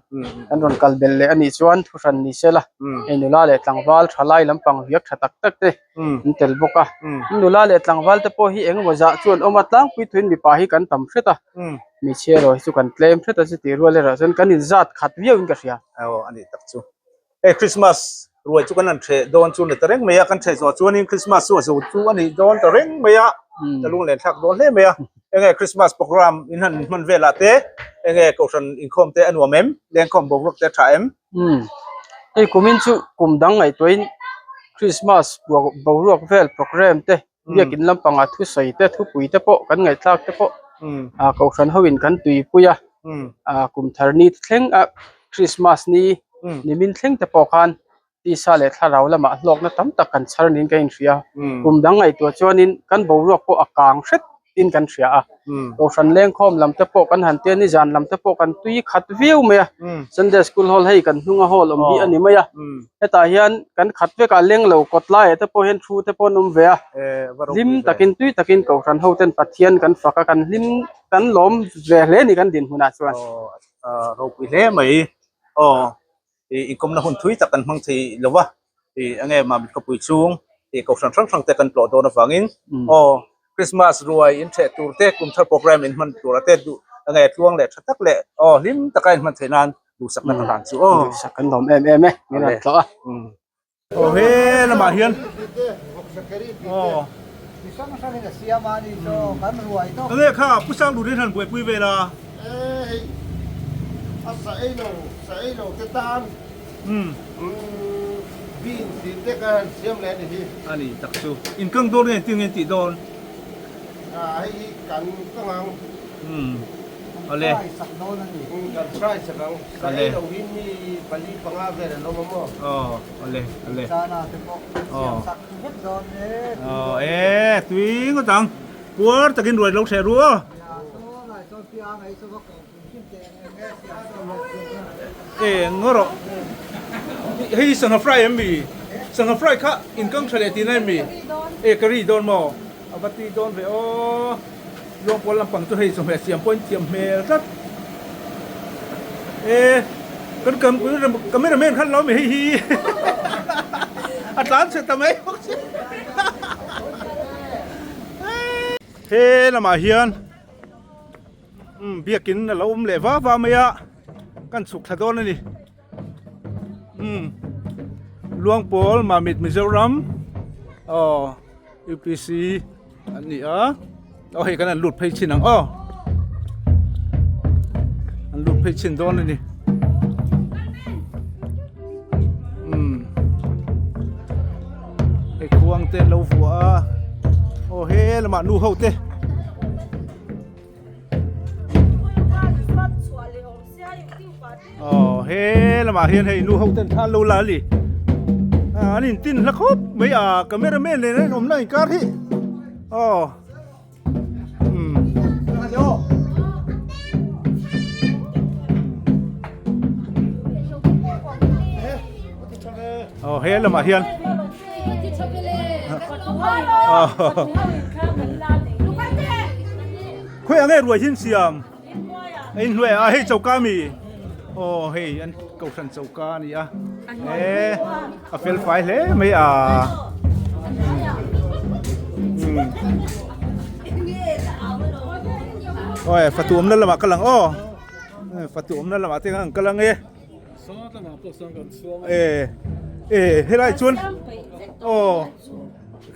kan rawn kal belh leh a nih chuan thuhran ni sela hei nula leh tlangval thalai lampang viak tha tak tak te an tel bawk a nula leh tlangval te pawh hi engemaw zah chu an awm a tlangpui thuin mipa hi kan tam hret a hmeichhia erawh hi chu kan tlem hret a chutih rual erawh chuan kan inzat khat viau in ka hria. Aw a ni tak chu hei Christmas ruai chu kan han ṭheh dawn chu ni ta reng mai a kan ṭheh zawh chuanin Christmas chu a zo chu a nih dawn ta reng mai a ka lunglen thlak dawn hle mai a enge Christmas program in han hman velah te enge kohhran inkhawm te a nuam em lengkhawm boruak te a ṭha em. Hei kumin chu kum dang ngaihtuahin Christmas boruak vel program te. Biakin lampangah thusawi te thupui te pawh kan ngaihthlak te pawh ah kohhran ho in kan tuipui a ah kum thar ni thleng a Christmas ni nimin thleng te pawh khan tisa leh thlarau lamah hlawkna tam tak kan chhar niin ka inhria kum dang ngaihtuah chuanin kan boruak pawh a kang hret in kan hria a kohhran lengkhawm lam te pawh kan han tia nizan lam te pawh kan tui khat viau mai a Sunday school hall hei kan hnunga hall awm hi a ni mai a hetah hian kan khat vek a leng lo kawt laiah te pawh hian thu te pawh an awm ve a hlim takin tui takin kohhran ho ten Pathian kan fak a kan hlim kan lawm ve hle a ni kan dinhmunah chuan. Ropui hle mai aw. ih inkawmna hun thui tak kan hmang thei lo va ih enge Mamit khawpui chhung ih kohhran hrang hrang te kan tlawh dawn avangin aw Christmas ruai in theh tur te kum thar programme in hman tur ate duh enge tluang leh tha tak leh aw hlim taka in hman theih nan duhsakna ka hlan chu aw. Duhsak kan lawm em em e min rawn tlawh a. Aw he lamah hian aw enge kha Pu Sanglurin han buaipui vel a. A ni tak chu in kang dawn nge engtin nge in tih dawn. Awle. Awle. Aw awle awle. Aw. Aw e tui ngawt ang. Puar takin ruai lo thleh ru aw. E ngaw rawh. Hei sangha fry em mi? Sangha fry kha in kang tha leh tihna em mi? E curry dawn maw? A va tui dawn ve aw. Luangpawl lampang chu hei chawhmeh siam pawhin thiam hmel tlat. E kan cameraman khan lo mi hei hi a tlan chhe ta mai bawk si. He lamah hian biakin a lo awm leh va va mai a kan chhuk thla dawn a ni. Umm Luangpawl Mamit Mizoram aw UPC an ni a aw hei kan han lut phei chin ang aw an lut phei chin dawn a ni umm hei khuang te an lo vuah a aw he lamah nu ho te. Aw he lamah hian hei nu ho ten thla an lo la a ni an in tin hla khawp mai a camera man nen a in awmna inkar hi aw umm aw he lamah hian. Khawi ang nge ruai hi an siam? A inhnuai a hei choka mi aw hei an kohhran choka a ni a e a fel fai hle mai a aw fatu awmna lamah ka lang aw fatu awmna lamah te khan ka lang e e e helai chuan aw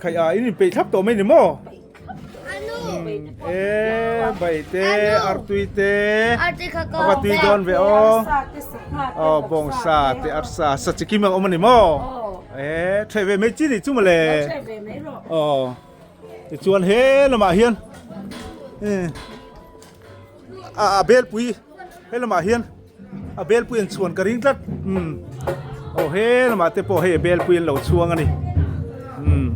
khai a in inpeih thlap tawh mai ni maw. E bai te artui te a va tui dawn ve aw aw bawngsa te arsa sa chi kim ang awm a ni maw e theh ve mai chi ni chu mawle aw tichuan he lamah hian a belpui he lamah hian a belpui an chhuan ka ring tlat umm aw he lamah te pawh hei a belpui an lo chhuang a ni umm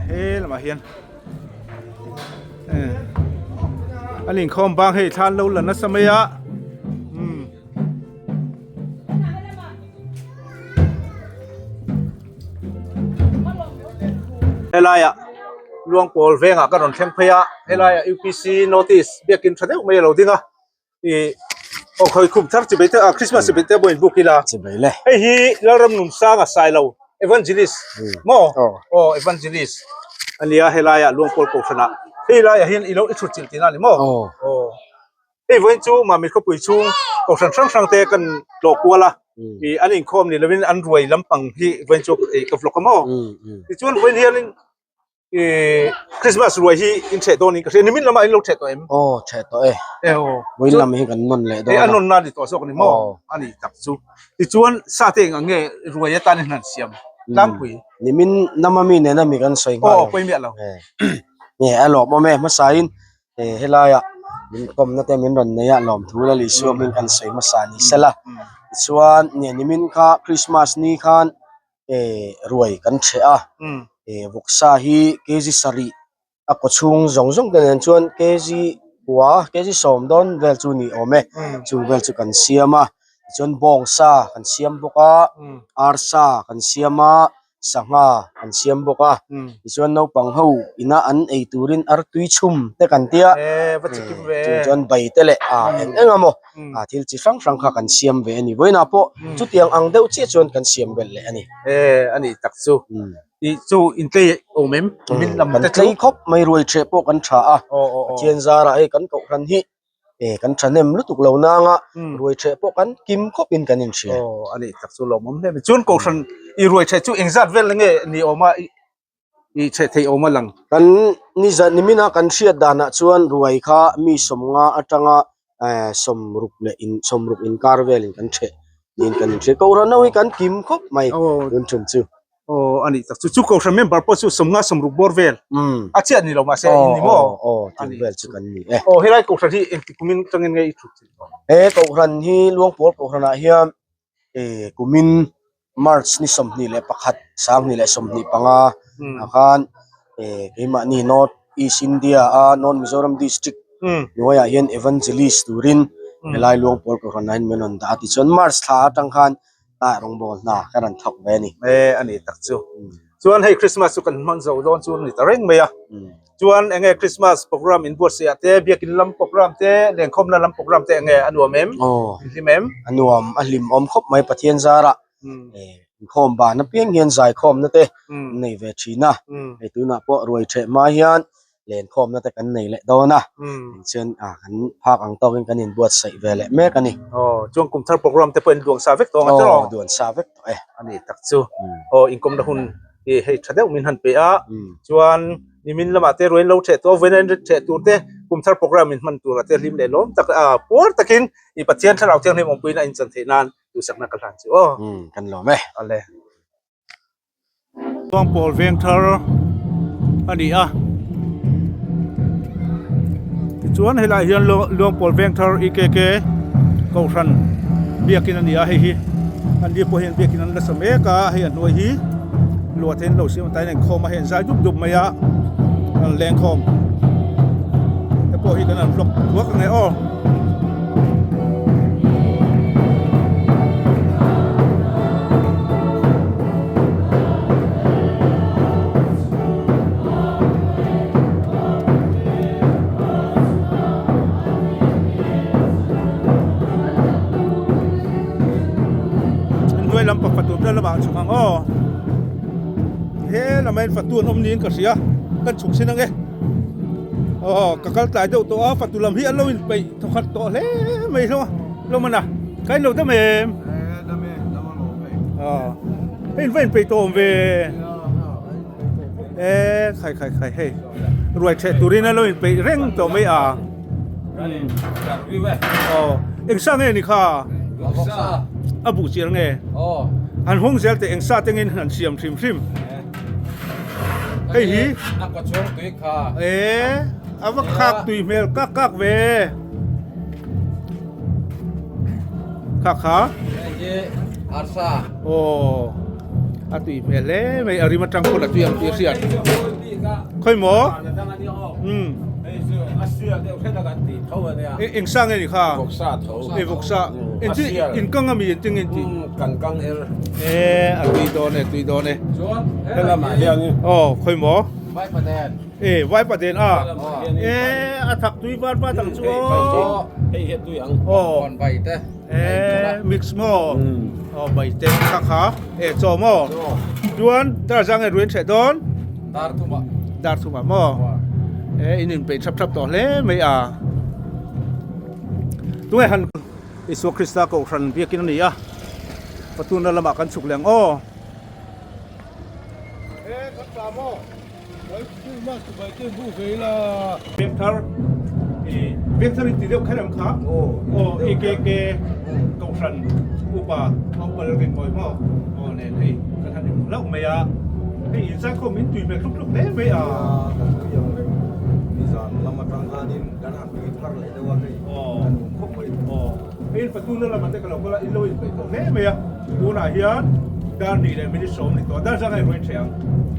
he lamah hian an inkhawm bang hei thla an lo la nasa mai a umm. Helaiah Luangpawl vengah ka rawn thleng phei a helaiah UPC notice biakin tha deuh mai a lo ding a ih aw khawi khum thar chi bai te ah Christmas chi bai te pawh in book ila hei hi Lalramnunsanga Sailo Evangelist maw aw Evangelist a nia helaiah Luangpawl kohhranah hei laiah hian i lo i chhut chilh tihna a ni maw aw. Hei vawiin chu Mamit khawpui chhung kohhran hrang hrang te kan tlawh kual a, ih an inkhawm ni lovin an ruai lampang hi vawiin chu ih ka vlog a maw? Tichuan vawiin hianin I Christmas ruai hi in theh dawn in ka hria nimin lamah in lo theh tawh em? Aw theh tawh e. E aw. Vawiin lam hi kan nawn leh dawn a. E a nawn na ni tawh zawk a ni maw? A ni tak chu. Tichuan sa te eng ang nge ruai atan in han siam tlangpui? Nimin nama mi nena mi kan sawi nghal. Aw pawi miah lo. Nge a lawmawm e hmasain helaiah min kawmna te min rawn nei a lawmthu la Isua hming kan sawi hmasa ni sela. Tichuan nge nimin kha Christmas ni khan ruai kan ṭheh a vawksa hi kg sarih a kaw chhung zawng zawng te nen chuan kg kua kg sawm dawn vel chu ni awm e chung vel chu kan siam a tichuan bawngsa kan siam bawk a arsa kan siam a sangha kan siam bawk a tichuan naupang ho ina an ei turin artui chhum te kan tia chung chuan bai te leh ah eng eng a maw ah thil chi hrang hrang kha kan siam ve a ni vawiinah pawh chutiang ang deuh chiah chuan kan siam belh leh a ni e a ni tak chu i chu intlei awm em min lam te chu kan khawp mai ruai ṭheh pawh kan ṭha a Pathian zarah hei kan kohhran hi e kan ṭhahnem lutuk lo nanga ruai ṭheh pawh kan kim khawp in kan inhria aw a ni tak chu lawmawm hle mai chuan kohhran i ruai ṭheh chu engzat vel nge ni awm a i chhe thei awm a lang. Kan ni nimina kan hriat danah chuan ruai kha mi sawmnga atanga eh sawmruk leh in sawmruk inkar velin kan ṭheh niin kan inhria. Kohhran ho hi kan kim khawp mai tun ṭum chu. Aw a nih tak chu chu kohhran member pawh chu sawmnga sawmruk bawr vel a chiah ni lo mahse in ni maw? Aw aw tih vel chu kan ni e. Aw helai kohhran hi engti kumin tangin nge i ṭhut thei tawh? He kohhran hi Luangpawl kohhranah hian eh kumin March ni 21 2025 ah khan eh keimahni North East India a North Mizoram District hnuaiah hian Evangelist turin helai Luangpawl Kohhran ah hian min rawn dah a tichuan March thla atang khan ah rawngbawl hna ka rawn thawk ve a ni. Eh a ni tak chu. Chuan hei Christmas chu kan hman zo dawn chu a ni ta reng mai a. Chuan eng nge Christmas program in buatsaih ah te, biakin lam program te, lenkhawmna lam program te eng nge a nuam em? Aw. In hlim em? A nuam, a hlim awm khawp mai Pathian zarah. Inkhawm ban apiang hian zaikhawmna te an nei ve thin a. Hei tunah pawh ruai ṭheh hma hian lenkhawmna te kan nei leh dawn a tichuan ah kan phak ang tawkin kan inbuatsaih ve leh mek a ni. Aw chuan kum thar program te pawh in duan sa vek tawh ang a tiraw? Aw duan sa vek tawh e. A ni tak chu. Aw inkawmna hun hi hei tha deuh min han pe a chuan nimin lamah te ruain lo theh tawh a vawiin an theh tur te kum thar program in hman tur ah te hlim leh lawm tak a puar takin i Pathian thlarau thianghlim awmpuiin a inchan theih nan duhsakna ka hlan chu aw. Kan lawm e. Awle. Luangpawl veng thar a ni a tichuan helaiah hian Luangpawl veng thar EKK kohhran biakin a ni a hei hi an ni pawh hian biakin an la sa mek a hei a hnuai hi luah te an lo siam a tain a inkhawm a hei an zai dup dup mai a an lengkhawm te pawh hi kan han vlog thuak ang e aw. Hnuai lam pakhat tur vel lamah chhuk ang aw he lamah hian fatu an awm niin ka hria kan chhuk sin ang e. Aw ka kal tlai deuh tawh a fatu lam hi an lo inpeih thawkhat tawh hle mai hlawm a hlawm a na ka inlo dam em aw hei in va inpeih tawh awm ve e khai khai khai hei ruai theh turin an lo inpeih reng tawh mai a aw eng sa nge ni kha a buh chial nge an hawng zel teh eng sa te nge an siam hrim hrim. Hei hi a kaw chhung tui kha. E a va khak tui hmel kak kak ve. Kha kha. Hei hi arsa. Aw a tui hmel hle mai a rim atang pawn a tui ang tih a hriat. Khawi maw? Um. Hei chu a sial deuh hret a kan tih tho a nia. Eng sa nge ni kha? Vawksa tho. E vawksa. Eng chi in kang ami eng tinge tih? Kan kang er. E a tui dawn e tui dawn e. Chuan helamah hian i. Aw khawi maw? Vaipa den. E vaipa den a. E a thak tui var vat ang chu aw. Hei hi a tui ang. Aw. Kawn bai te. E mix maw? Aw bai te kha kha. E chaw maw? Chuan dar zang e ruin hreh dawn? Dar thumah. Dar thumah maw? E in inpeih thap thap tawh hle mai a. Tunge han Isua Krista Kohhran biakin a ni a, patuna lamah kan chhuk leh ang aw. E kan tla maw? Vengthar i Vengthar in ti deuh kher em kha? Aw AKK Kohhran upa Opal Rinmawi maw aw nen hei kan han inhmu hlauh mai a, hei inzaikhawm in tui hmel hluk hluk hle mai a. Kan tui ang reng nizan lam atang khanin kan han tui thar leh deuh a hei kan hmu khawp mai. Aw hei in patuna lamah te ka lo kal a, in lo inpeih tawh hle mai a. Tunah hian dar hnih leh minute sawm ni tawh a, dar zanga i ruai ṭheh ang.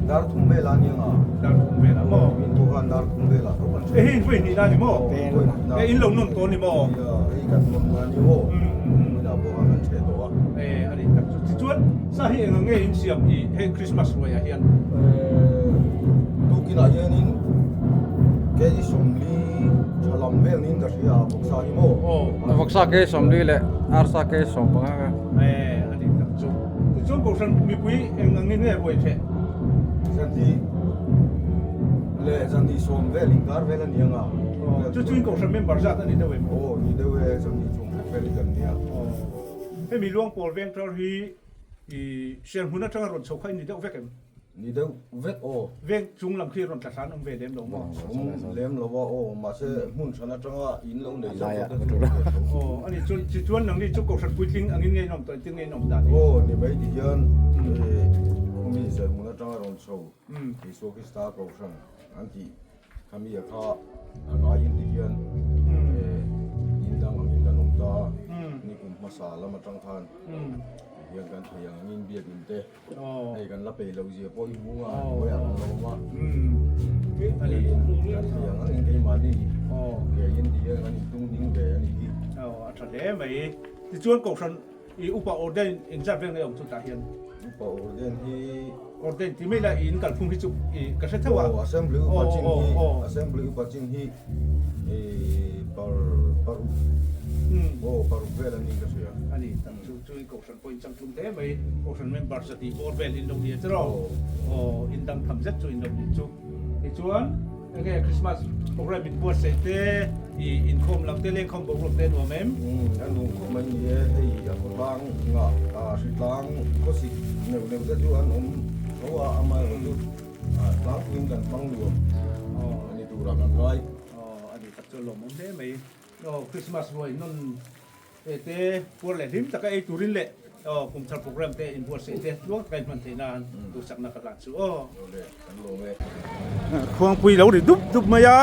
Dar thum velah a ni ang a. Dar thum velah maw? Min pawh khan dar thum velah tho kan ṭheh. Hei hi in vawi hnihna a ni maw? Vawi hnihna. Hei in lo nawn tawh a ni maw? Nia, hei kan nawn na a ni aw. Tunah pawh khan kan ṭheh tawh a. E, a ni tak chu. Tichuan, sa hi eng ang nge in siam i hei Christmas ruaiah hian? Tukinah hianin kei 40 tha lam vel niin ka hria a, vawksa hi maw? Vawksa kei 40 leh arsa kei 15 ka. E, a ni tak chu. Tichuan Kohhran mipui eng angin nge ruai theh? Zanhnih leh zanhnih sawm vel inkar vel a ni ang a. Aw, chu chuin Kohhran member zat a ni deuh em? Aw, ni deuh e, zanhnih chung hlek vel hi kan nia. Aw, hemi Luangpawl Vengthar hi i Serhmun atanga rawn chho kha i ni deuh vek em? Ni deuh vek aw. Veng chung lam khi rawn tla hran awm ve lem lo maw? Awm lem lo a aw, mahse hmun hran atanga in lo nei zauh zauh te chu awm ve tho. Aw, ani chu tichuan nangni chu Kohhran puitling angin nge in awm tawh engtin nge in awm dan hi? Aw, ni mai ti hian khumi Serhmun atanga rawn chho Isua Krista Kohhran an tih khami a kha a ngaiin ti hian in dang angin kan awm ta a, nikum hmasa lam atang khan ti hian kan thei ang angin biakin te Hei kan la peih loh zia pawh i hmu a, khawiah kan lo awm a. Kan thei ang angin keimahni ngeiin ti hian kan intung ding ve a nih hi. Aw, a tha hle mai. Tichuan Kohhran i upa ordain engzat vel nge awm chu tah hian? Upa ordain hi. Ordain ti mai la i in kalphung hi chu i ka hre theuh a. Aw, Assembly upa chin hi, Assembly upa chin hi i par paruk, aw paruk vel a ni ka hria. A ni tak chu, chu i Kohhran. Pawh in changtlung hle mai, Kohhran member zati bawr vel in lo ni a cheraw? Aw, in dang tham zet chu in lo nih chu. Tichuan, enge Christmas program in buatsaih te, i inkhawm lam te, lengkhawm boruak te a nuam em? Umm, a nuam khawp mai ni e, hei a khawtlang ngah hritlang khawsik neuh neuh te chu an awm tho a, amaherawh chu tlangpuiin kan hmang nuam a ni turah kan ngai. Aw, a ni tak chu a lawmawm hle mai. Aw, Christmas ruai nawn Hei te puar leh hlim taka ei turin leh aw kum thar program te inbuatsaih te tluang taka inhman theih nan duhsakna ka hlan chu aw. Khuangpui lo ri dup dup mai a,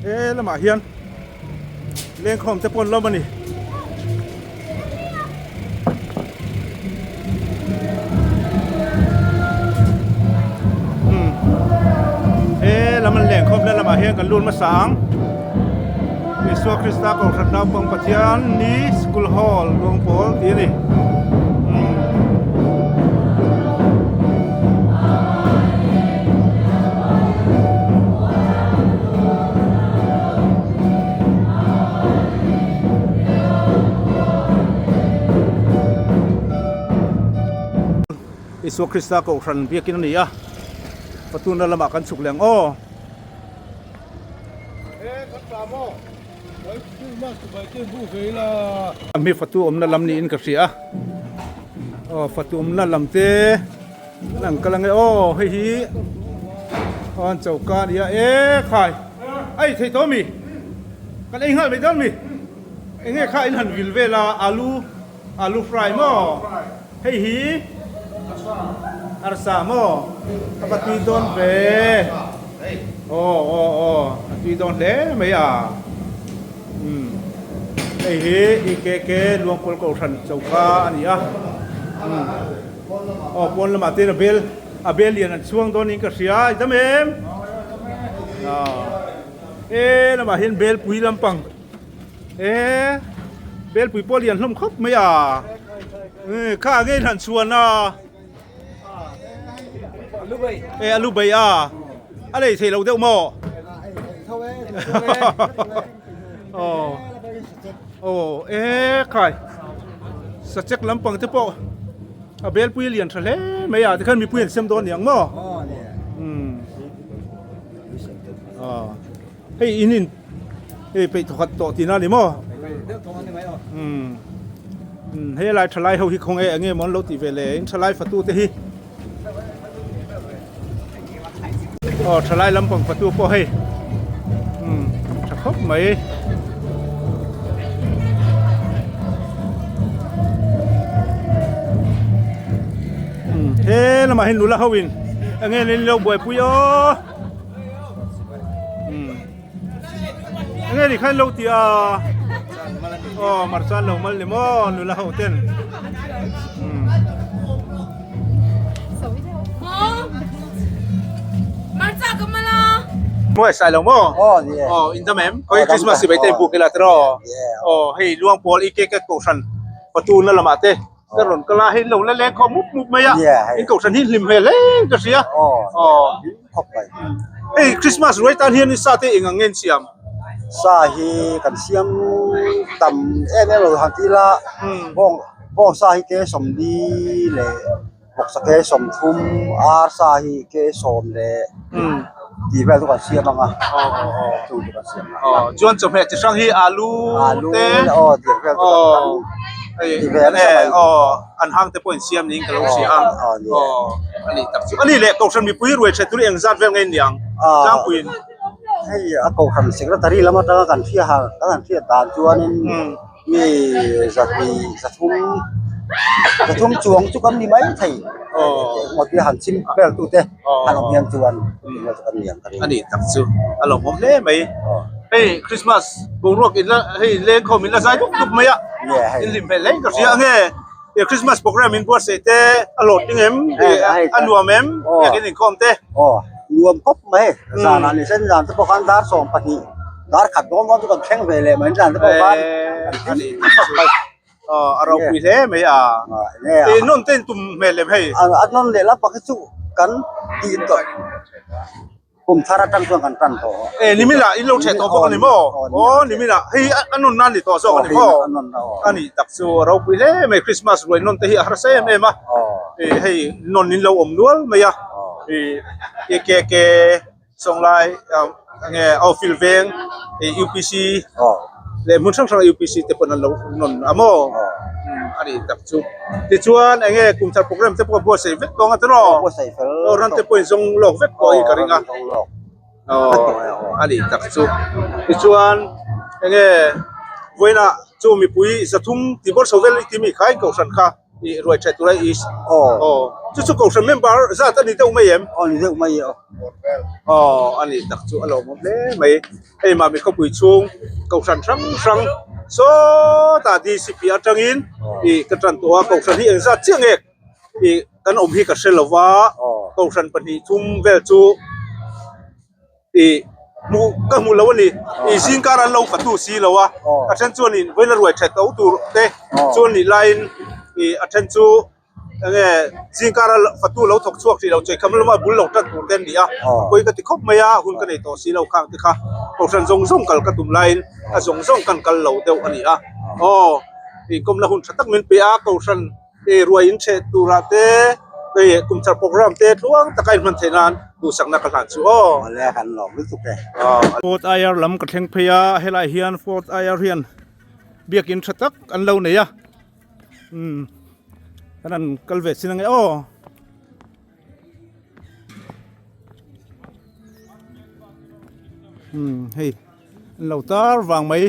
he lamah hian lengkhawm te pawh an lawm a ni. He lam an lengkhawm na lamah hian kan lut hmasa ang. Isua Krista Kohhran Naupang Pathian ni School Hall Luangpawl tih a ni. Isua Krista Kohhran biakin a ni a, patuna lamah kan chhuk leh ang aw. Mi fatu awmna lam niin ka hria a, aw fatu awmna lam te an ang kal ange aw hei hi aw an choka a ni a e khai a ei thei tawh a mi kan ei nghal mai dawn mi enge kha in han vil vel a alu alu fry maw hei hi arsa maw a va tui dawn ve aw aw aw a tui dawn hle mai a umm hei hi EKK Luangpawl Kohhran choka a ni a umm aw pawn lamah te hian a bel a bel lian an chhuang dawn niin ka hria i dam em aw he lamah hian belpui lampang. E belpui pawh lian hlawm khawp mai a kha nge in han chhuan a e alu bai a a lei thei lo deuh maw aw aw e khai sachek lampang te pawh a belpui lian tha hle mai a tikhan mipui an sem dawn niang maw aw Hei in in hei peih thawkhat tawh tihna a ni maw? Umm umm hei lai thalai ho hi khawnge eng nge maw an lo tih ve le in thalai fatu te hi. Aw thalai lampang fatu pawh hei umm tha khawp mai. Umm he lamah hian nula ho in eng nge an lo buaipui aw umm eng nge ni khan lo ti a aw marchan lo mal ni maw nula ho ten umm. Mawi sai lo maw? Aw in dam em? Khawi Christmas sipai te in buk ila tiraw? Aw hei luang pawl i cake kohhran patu na lamah te ka rawn kal a hei lo la leng khawm mup mup mai a in kohhran hi hlim hmel hle ka hria. Aw hei Christmas ruai tan hian sa te eng ang nge an siam? Sa hi kan siam tam em em lo han ti ila bawng bawng sa hi ke sawmli leh Vawksa ke 30 arsa hi ke 10 leh tih vel chu kan siam ang a chu chu kan siam ang a chuan chawhmeh chi hrang hi alu te aw tih vel chu kan ti ve nasa mai aw an hang te pawh in siam niin ka lo hria a aw a ni tak chu a ni leh kohhran mipui ruai hre tur engzat vel nge niang tlangpuiin hei a kohhran secretary lam atanga kan hria kan hriat dan chuanin. Mi zahnih zathum zathum chuang chu kan ni mai thei ngawt hi han chim vel tu te han awm hian chuan engemaw chu kan ni ang ka ring a ni tak chu a lawmawm hle mai hei Christmas boruak in la hei lengkhawm in la zai dup dup mai a in hlim hmel hle in ka hria ang e Christmas program in buatsaih te a lawt ding em a nuam em biakin inkhawm te aw nuam khawp mai zanah ni sen zan te pawh khan dar 12 Dar khat dawn dawn chu kan thleng ve leh mai zan te pawh khan kan hlim khawp mai. Aw a ropui hle mai a. Ih nawn te in tum hmel lem hei. A nawn leh lampang hi chu kan tih tawh kum thar atang chuan kan tan tawh. E nimin ah in lo theh tawh bawk a ni maw? Aw nimin ah hei a nawn nan ni tawh zawk a ni maw? A nih tak chu a ropui hle mai Christmas ruai nawn te hi a harsa em em a. Hei nawn in lo awm nual mai a. Ih ke ke. Sawnglai enge Outfield veng UPC leh hmun hrang hrang UPC te pawn an lo nawn a maw a nih tak chu. Tichuan enge kum thar program te pawh a buatsaih vek tawng a tiraw? Aw ran te pawhin zawng lawk vek pawh hi ka ring a aw a nih tak chu. Tichuan enge vawiinah chu mipui 300 tih bawr chho vel i ti mi kha in kohhran kha. I ruai tha tura i aw chu chu kohhran member zat a ni deuh mai em? Aw ni deuh mai e aw. Aw a ni tak chu a lawmawm hle mai. Hei Mami khawpui chhung kohhran hrang hrang sawtah DCP atangin i ka tan tawh a kohhran hi engzat chiah nge i kan awm hi ka hre lova kohhran pahnih thum vel chu Ih hmuh ka hmu lo a ni. Ih zingkar an lo fatu si lo a, a then chuanin vawiin a ruai that tho tur te chuan nih laiin ih a then chu enge zingkar a fatu lo thawk chhuak hrih lo chawihkham lama bul lo tan tur te an ni a, pawi ka ti khawp mai a, hun ka nei tawh si lo khang te kha kohhran zawng zawng kal ka tum laiin a zawng zawng kan kal lo deuh a ni a. Aw inkawmna hun tha tak min pe a kohhran. Hei ruai in chheh turah te hei kum thar program te tluang taka in hman theih nan duhsakna ka hlan chu aw. Awle kan lawm lutuk e. Fort IR lam ka thleng phei a, helai hian Fort IR hian biakin tha tak an lo nei a, umm kan han kal ve chin ange aw. Umm hei. An lo tar vang mai.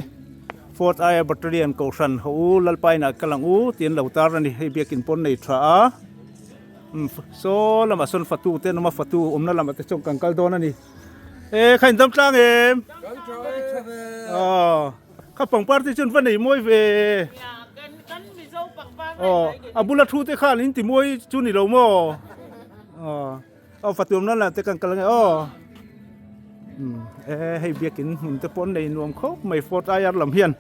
Fort aia Battalion Kohhran ho u Lalpa inah kal ang u tih an lo tar a ni. Hei biakin pawn nei tha a. Umm saw lamah sawn fatu te an awm a, fatu awmna lamah te chuan kan kal dawn a ni. E kha in dam tlang em? Aw kha pangpar te chuan va nei mawi ve. Aw a bula thu te khan in ti mawi chu ni lo maw? Aw. Aw fatu awmna lamah te kan kal ange aw. Umm e hei biakin hmun te pawh an nei nuam khawp mai Fort IR lam hian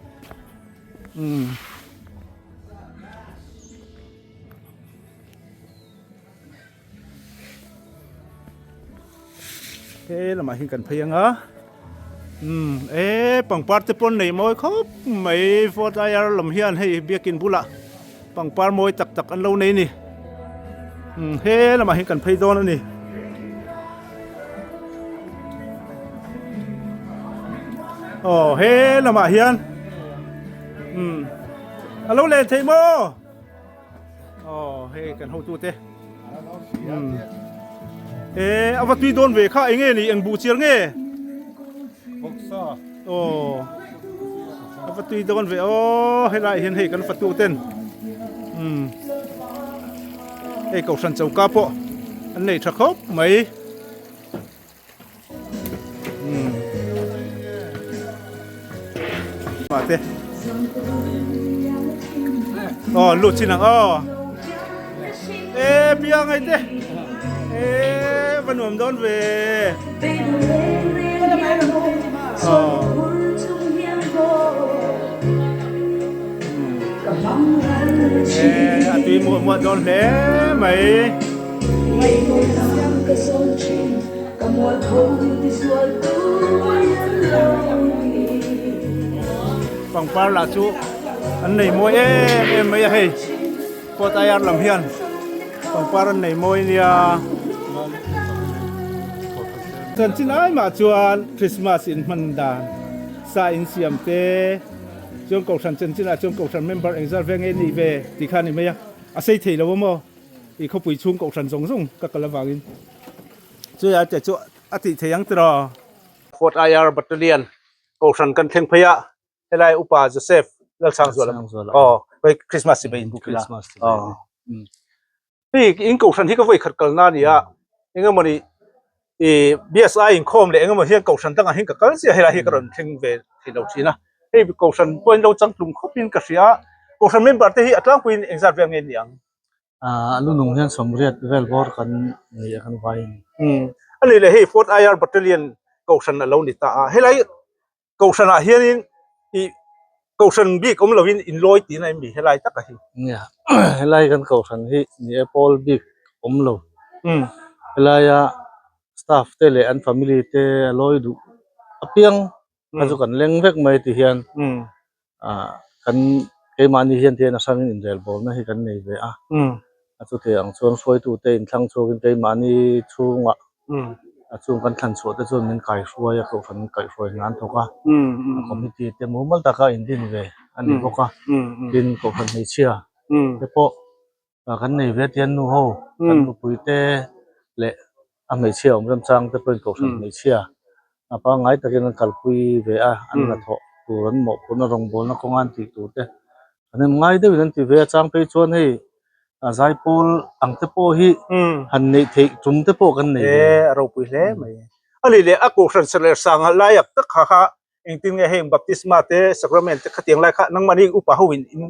umm. He lamah hian kan phei anga umm e pangpar te pawh an nei mawi khawp mai Fort IR lam hian hei biakin bulah. Pangpar mawi tak tak an lo nei a ni. Umm he lamah hian kan phei dawn a ni. Aw he lamah hian umm a lo len thei maw? Aw hei kan hotu te. Umm. E a va tui dawn ve kha enge ni eng buh chiar nge? Vawksa. Aw a va tui dawn ve aw helai hian hei kan fatu ten umm hei kohhran choka pawh an nei tha khawp mai. Mate. Aw lut chin ang aw. E piang ai te. E va nuam dawn ve. Aw. E a tui muah muah dawn hle mai. Pangpar lah chu an nei mawi em em mai a hei pawt air lam hian pangpar an nei mawi nia chanchin ai mah chuan Christmas in hman dan sa in siam te chuan kohhran chanchin ah chuan kohhran member engzat veng nge nih ve tih kha a ni mai a a sei thei lo a maw. I khawpui chhung kohhran zawng zawng ka kal avangin chuia te chu a tih thei ang tiraw. Fort IR Battalion kohhran kan thleng phei a, helai upa Joseph Lalsangzuala aw hei Christmas chibai in buk ila aw hei in kohhran hi ka vawi khat kalna a ni a engemawni i BSI inkhawm leh engemaw hian kohhran dangah hian ka kal chiah helai hi ka rawn thleng ve thei lo thin a hei kohhran pawhin lo changtlung khawpin ka hria kohhran member te hi a tlangpuiin engzat vel nge ni ang. Ah a lu nung hian sawmriat vel bawr kan nei a kan vai a ni. Umm a nih leh hei Fort IR Battalion kohhran a lo ni ta a, helai kohhran ah hianin ih kohhran bik awm lovin in lawi tihna em ni helai taka hi? Nia helai kan kohhran hi ni e pawl bik awm lo. Umm helaia staff te leh an family te a lawi duh apiang kha chu kan leng vek mai ti hian ah kan keimahni hian tihian a hrangin inrelbawlna hi kan nei ve a a chutiang ang chuan hruaitute inthlang chhuakin keimahni chhungah a chung kan thlan chhuah te chuan min kaihruai a kohhran min kaihruai hna an thawk a a committee te mumal taka indin ve a ni bawk a tin kohhran hmeichhia te pawh kan nei ve tia nu ho kan nupui te leh a hmeichhia awm remchang te pawhin kohhran hmeichhia a pangngai takin an kalpui ve a an hnathawh tur an mawhphurhna rawngbawlna kawnga an tih tur te an en ngai deuhin an ti ve a chang phei chuan hei a zaipawl ang te pawh hi han neih theih tum te pawh kan nei ve a ropui hle mai a nih leh a kohhran serh leh sanga laiak tak kha kha engtin nge heng baptisma te sacrament te khatiang lai kha nangmahni upa ho in in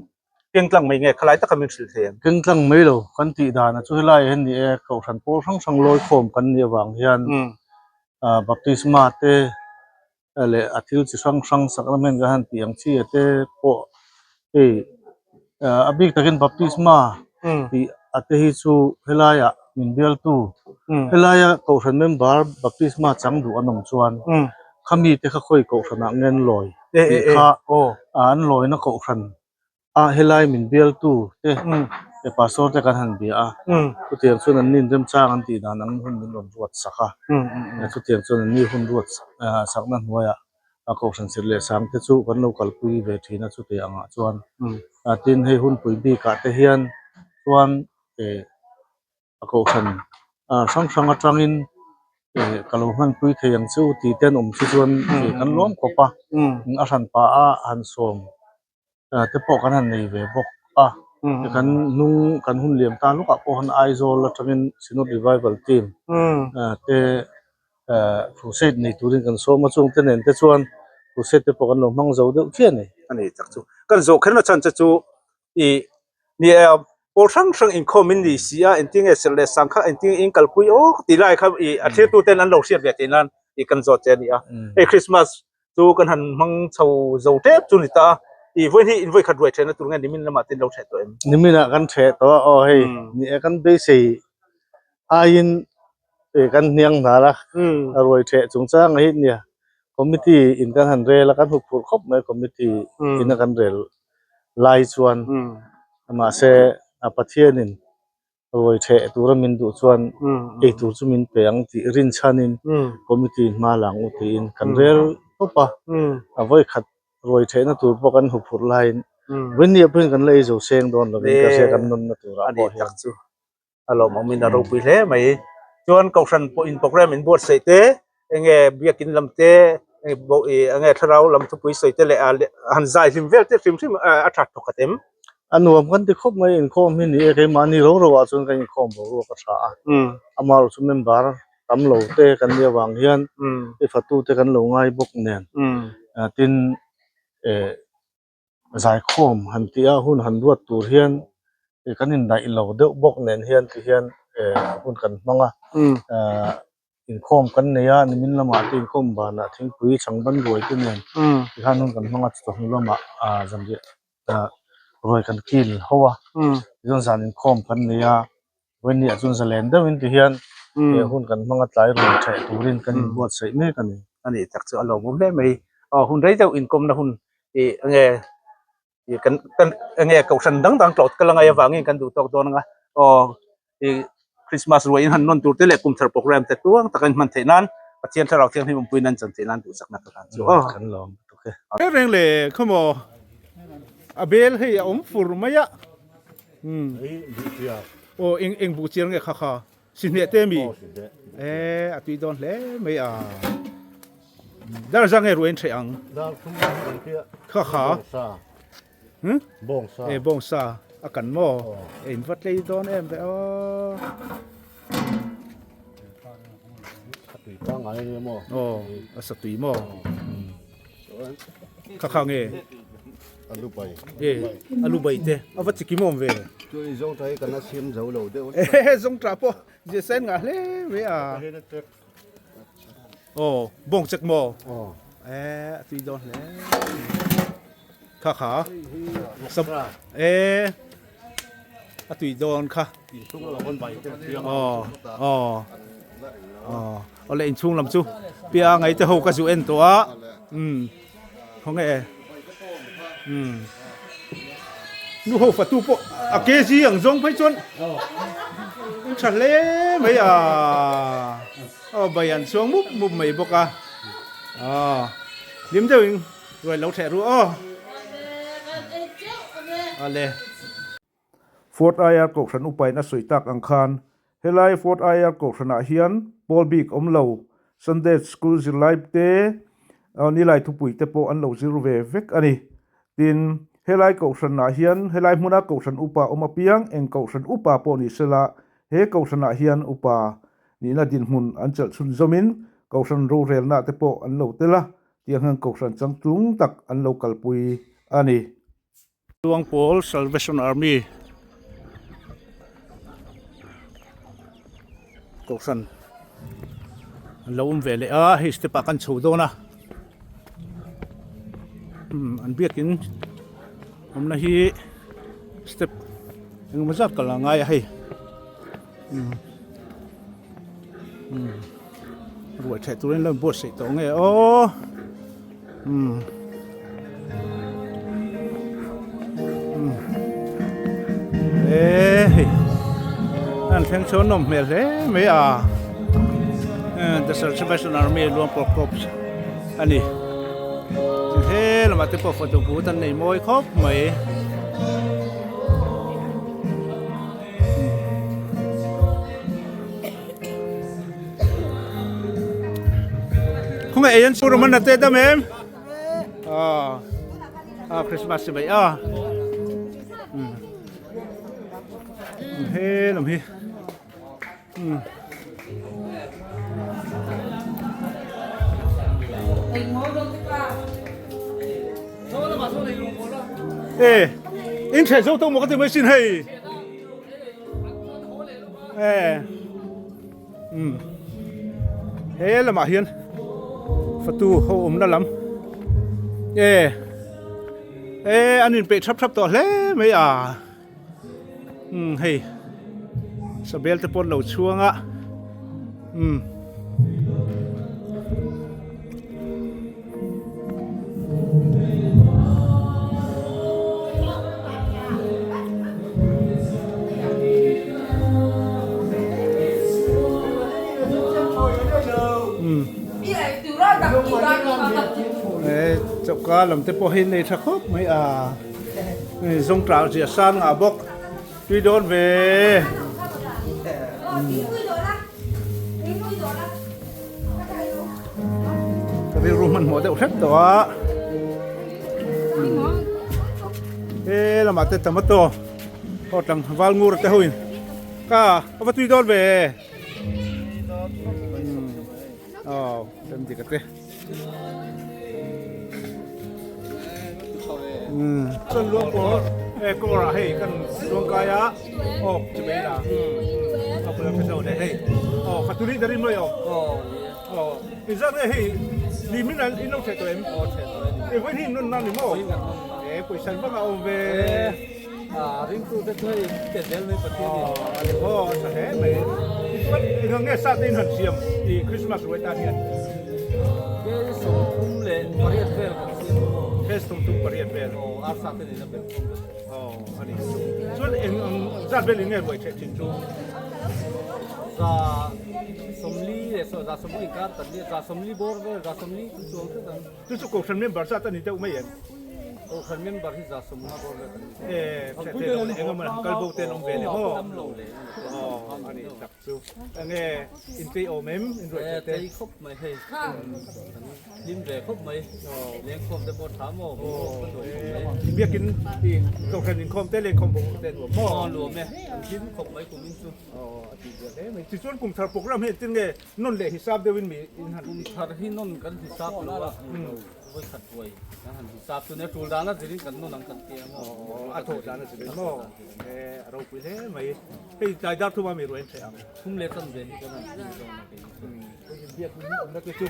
keng tlang mai nge khalai taka min hrilh thei ang. Keng tlang mai lo kan tih dan a chu helai ah hian ni e kohhran pawl hrang hrang lawi khawm kan nih avang hian ah baptisma te leh a thil chi hrang hrang sacrament kan han tih ang chi ah te pawh hei ah a bik takin baptisma tih a te hi chu helai ah min bialtu helaia kohhran member baptisma chang duh an awm chuan khami te kha khawi kohhran ah nge an lawi tih kha an lawina kohhran a helai min bialtu te pastor te kan han bia a chutiang chuan an nin remchang an tih dan ang hun min rawn ruat sak a chutiang chuan an ni hun ruat sakna hnuaiah a kohhran sir leh sang te chu kan lo kalpui ve thin a chutiang angah chuan tin hei hunpui bikah te hian chuan eh a kohhran ah hrang hrang atangin eh ka lo hmanpui thei ang chu tih te an awm chu chuan eh kan lawm khawp a a hran pah a han sawm ah te pawh kan han nei ve bawk a kan hnung kan hun liam ta lawkah pawh han Aizawl atangin Synod Revival team ah te eh crusade nei turin kan sawm a chung te nen te chuan crusade te pawh kan lo hmang zo deuh chiah a ni. A ni tak chu kan zawh kherna chhan che chu ih ni e pawl hrang hrang inkhawm in ni si a engtin nge serh leh sang kha engtin in kalpui aw tih lai kha ih a thlir ten an lo hriat ve theih nan ih kan zawt che a ni a hei Christmas chu kan han hmang chho zo tep chu ni ta a ih vawiin hi in vawikhat ruai thehna tur nge nimin lamah te in lo theh tawh em? Nimin ah kan theh tawh a aw hei ni e kan beisei aiin ih kan hniang hnar a a ruai theh chungchang a hi nia committee in kan han rel a kan huk phurh khawp mai committee in a kan rel lai chuan mahse a Pathianin ruai theh tura min duh chuan ei tur chu min pe ang tih rinchhanin committee hma lang u tiin kan rel tawp a, a vawikhat ruai thehna tur pawh kan huphurh laiin vawinia pawhin kan la ei zo seng dawn lovin ka hria kan nunna turah pawh hian. A lawmawmin a ropui hle mai. Chuan kohhran pawh in programme in buatsaih te enge biakin lam te enge thlarau lam thupui sawi te leh a han zai hlim vel te hrim hrim a that thawk khat em? A nuam kan ti khawp mai inkhawm hi ni e keimahni ro ro ah chuan kan inkhawm boruak a tha a amaherawhchu chu member tam lo te kan nih avang hian i fatu te kan lo ngai bawk nen tin eh Zaikhawm han tih a hun han ruat tur hian ih kan indaih lo deuh bawk nen hian ti hian eh hun kan hmang a ahh inkhawm kan nei a nimin lamah te inkhawm banah thingpui changban ruai te nen tikhan hun kan hmang a chawhnu lamah ah zanriah ah ruai kan kil ho a tichuan zan inkhawm kan nei a vawinia chuan zalen deuhin ti hian eh hun kan hmang a tlai ruai theh turin kan inbuatsaih mek a ni. A nih tak chu a lawmawm hle mai. Aw hun rei deuh inkawmna hun ih enge ih kan kan enge kohhran dang dang tlawh ka la ngai avangin kan duh tawk dawn anga aw ih Christmas ruai in han nawn tur te leh kum thar program te tluang taka in hman theih nan Pathian thlarau thianghlim awmpuiin an chan theih nan duhsakna ka hlan chu aw. Kan lawm lutuk e. Reng reng le khawmaw a bel hei a awm fur mai a. Aw eng eng buh chiar nge kha kha si hneh te mi e a tui dawn hle mai a dar za nge ruain theih ang kha kha e bawng sa a kan maw e in va tlei dawn em ve aw aw a sa tui maw Kha kha nge? Alu bai. E, alu bai te. A va chikim awm ve. Chu i zawng tha hi kan la siam zo lo deuh. E, zawng tha pawh zia sen ngah hle mai a. Aw, bawng chek maw? Aw. E, a tui dawn hle. Kha kha. Sab e, a tui dawn kha. Aw, aw. Aw, awle inchhung lam chu pia ngai te ho ka zu en tawh a. Umm, khawnge e. Umm. Nu ho fatu pawh a kg ang zawng phei chuan an tha hle mai a. Aw, bai an chhuang mup mup mai bawk a. Aw, hlim deuhin ruai lo theh ru aw. Awle. Fort IR Kohhran upain a sawi tak ang khan helai Fort IR Kohhranah hian pawl bik awm lo Sunday School zirlai te nilai thupui te pawh an lo zir ve vek a ni. Tin, helai Kohhranah hian helai hmuna Kohhran upa awm apiang eng Kohhran upa pawh ni sela he Kohhranah hian upa nihna dinhmun an chelh chhunzawmin Kohhran rorelna te pawh an lo tel a, tiang hian Kohhran changtlung tak an lo kalpui a ni. Luangpawl Salvation Army Kohhran an lo awm ve leh a hei step ah kan chho dawn a umm an biakin awmna hi step engemaw zat kal a ngai a hei umm umm ruai theh turin lo inbuatsaih tawh nge aw umm umm e hei an thleng chho nawm hmel hle mai a the Salvation Army Luangpawr Corps a ni he lamah te pawh photo booth an nei mawi khawp mai. Khawngei ei an chu Roman te dam em? Ah, ah Christmas si mai a. He lam hi. E, in thei zo to mo ka ti mai sin hei. E. Um. He lamah hian fatu ho awmna lam. E. E an in peih thap thap tawh hle mai a. Umm hei sabel te pawh an lo chhuang a umm. Choka lam te pawh hi nei tha khawp mai a. Zawng tah zia san ngah bawk tui dawn ve. hmanhmawh deuh hrep tawh a he lamah te tomato pawh tlangval ngur te ho in ka a va tui dawn ve aw rem dik ate chuan luang pawh e kawr ah hei kan luang kai a aw chi mai la a bula ka zo leh hei aw ka tuli darin mai aw aw inzat nge hei limin an in lo theh tawh em aw theh tawh e vawiin hi in rawn nan ni maw e pawisa an vanga awm ve a ringtu te chu hei pe zel mai Pathian in a ni maw a tha hle mai tichuan eng nge sa te in han siam i Christmas ruai tan hian ke 38 vel kan siam maw ke 38 vel aw arsa te nen a bel khawm vek aw a ni chuan eng ang zat vel in nge ruai theh thin chu 40 leh 40 inkar kan nia 40 bawr vel 40 chu chuang hret ang chu chu kohhran member zat a ni deuh mai em kohhran member hi 50 bawr vel kan ni e theh lo leh engemaw han kal bo te an awm ve leh maw aw a ni tak chu enge inchei awm em inruai theh te chei khawp mai hei hlim ve khawp mai lengkhawm te pawh tha maw biakin kohhran inkhawm te lengkhawm bawk te nuam maw aw nuam e an hlim khawp mai kumin chu aw a tih zia hle mai tichuan kum thar program hi engtin nge nawn leh hisap deuhin mi in han kum thar hi nawn kan hisap lo a vawi khat ruai kan han hisap chu nia tul dana zirin kan nawn ang kan ti a maw a thawh dana zirin maw e a ropui hle mai hei tlai dar thuma mi ruai an theih ang thum leh chan ve hi kan han ti zawng a kei chu Biak in awmna te chu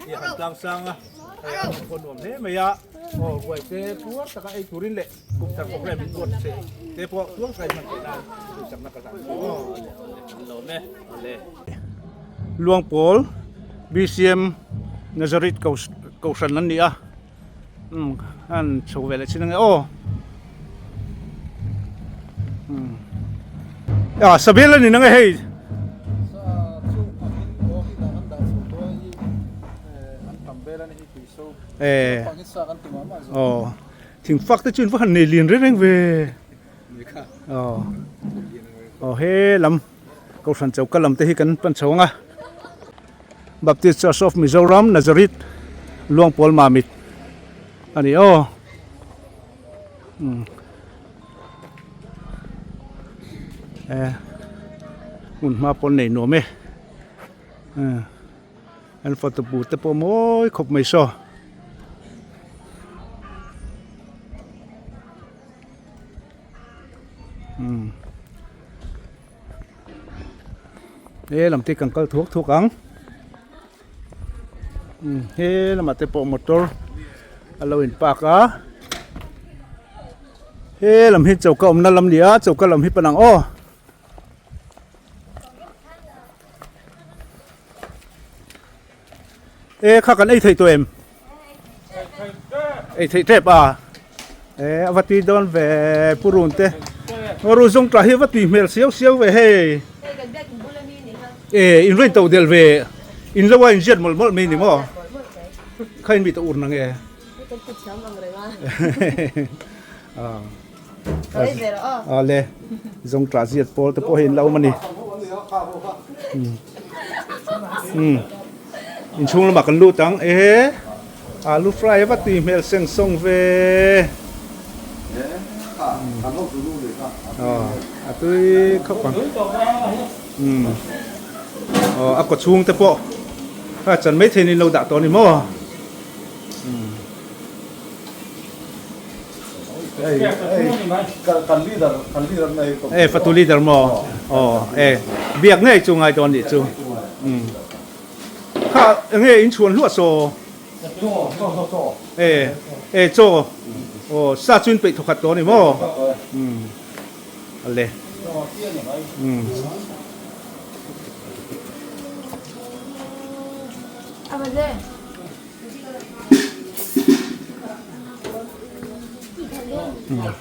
i han tlang sang a, hei a nuam pawh nuam hle mai a, aw ruai te puar taka ei turin leh kum thar program in buat che te pawh tuang kai hman theih nan duhsakna ka hlan chu aw. Luangpawl BCM Nazareth Kohhran an ni a, umm an chho ve leh chin ange aw. Ah sabel a ni nang e hei. Eh. Oh. Thing fak te chu in va han nei lian reng reng ve. Oh. Oh he lam kohhran choka lam te hi kan pan chho ang a. Baptist Church of Mizoram Nazareth Luangpawl Mamit a ni aw. Eh hmun hma pawn nei nuam e an photo bu te pawh mawi khawp mai saw. He lam te kan kal thuak thuak ang he lamah te pawh motor a lo in park a he lam hi choka awmna lam ni a choka lam hi pan ang aw. E kha kan ei thei tawh em? Ei thei tep a. E a va tui dawn ve purun te. Ru zung tla hi va tui hmel siau siau ve hei. E in rain to del ve. In lo a in ziat mawlh mawlh mai ni maw? Kha in mi ta ur na nge. A le zawng tla ziat pawl te pawh hi an la awm a ni umm inchhung lamah kan lut ang e alu fry a va tui hmel seng sawng ve a tui khawp ang umm aw a kaw chhung te pawh a chan maithei in lo dah tawh a ni maw. E fatu leader maw aw e biak ngei chu ngai dawn nih chu kha enge in chhuan hluah saw e e chaw aw sa chu in peih thawkhat tawh a ni maw ale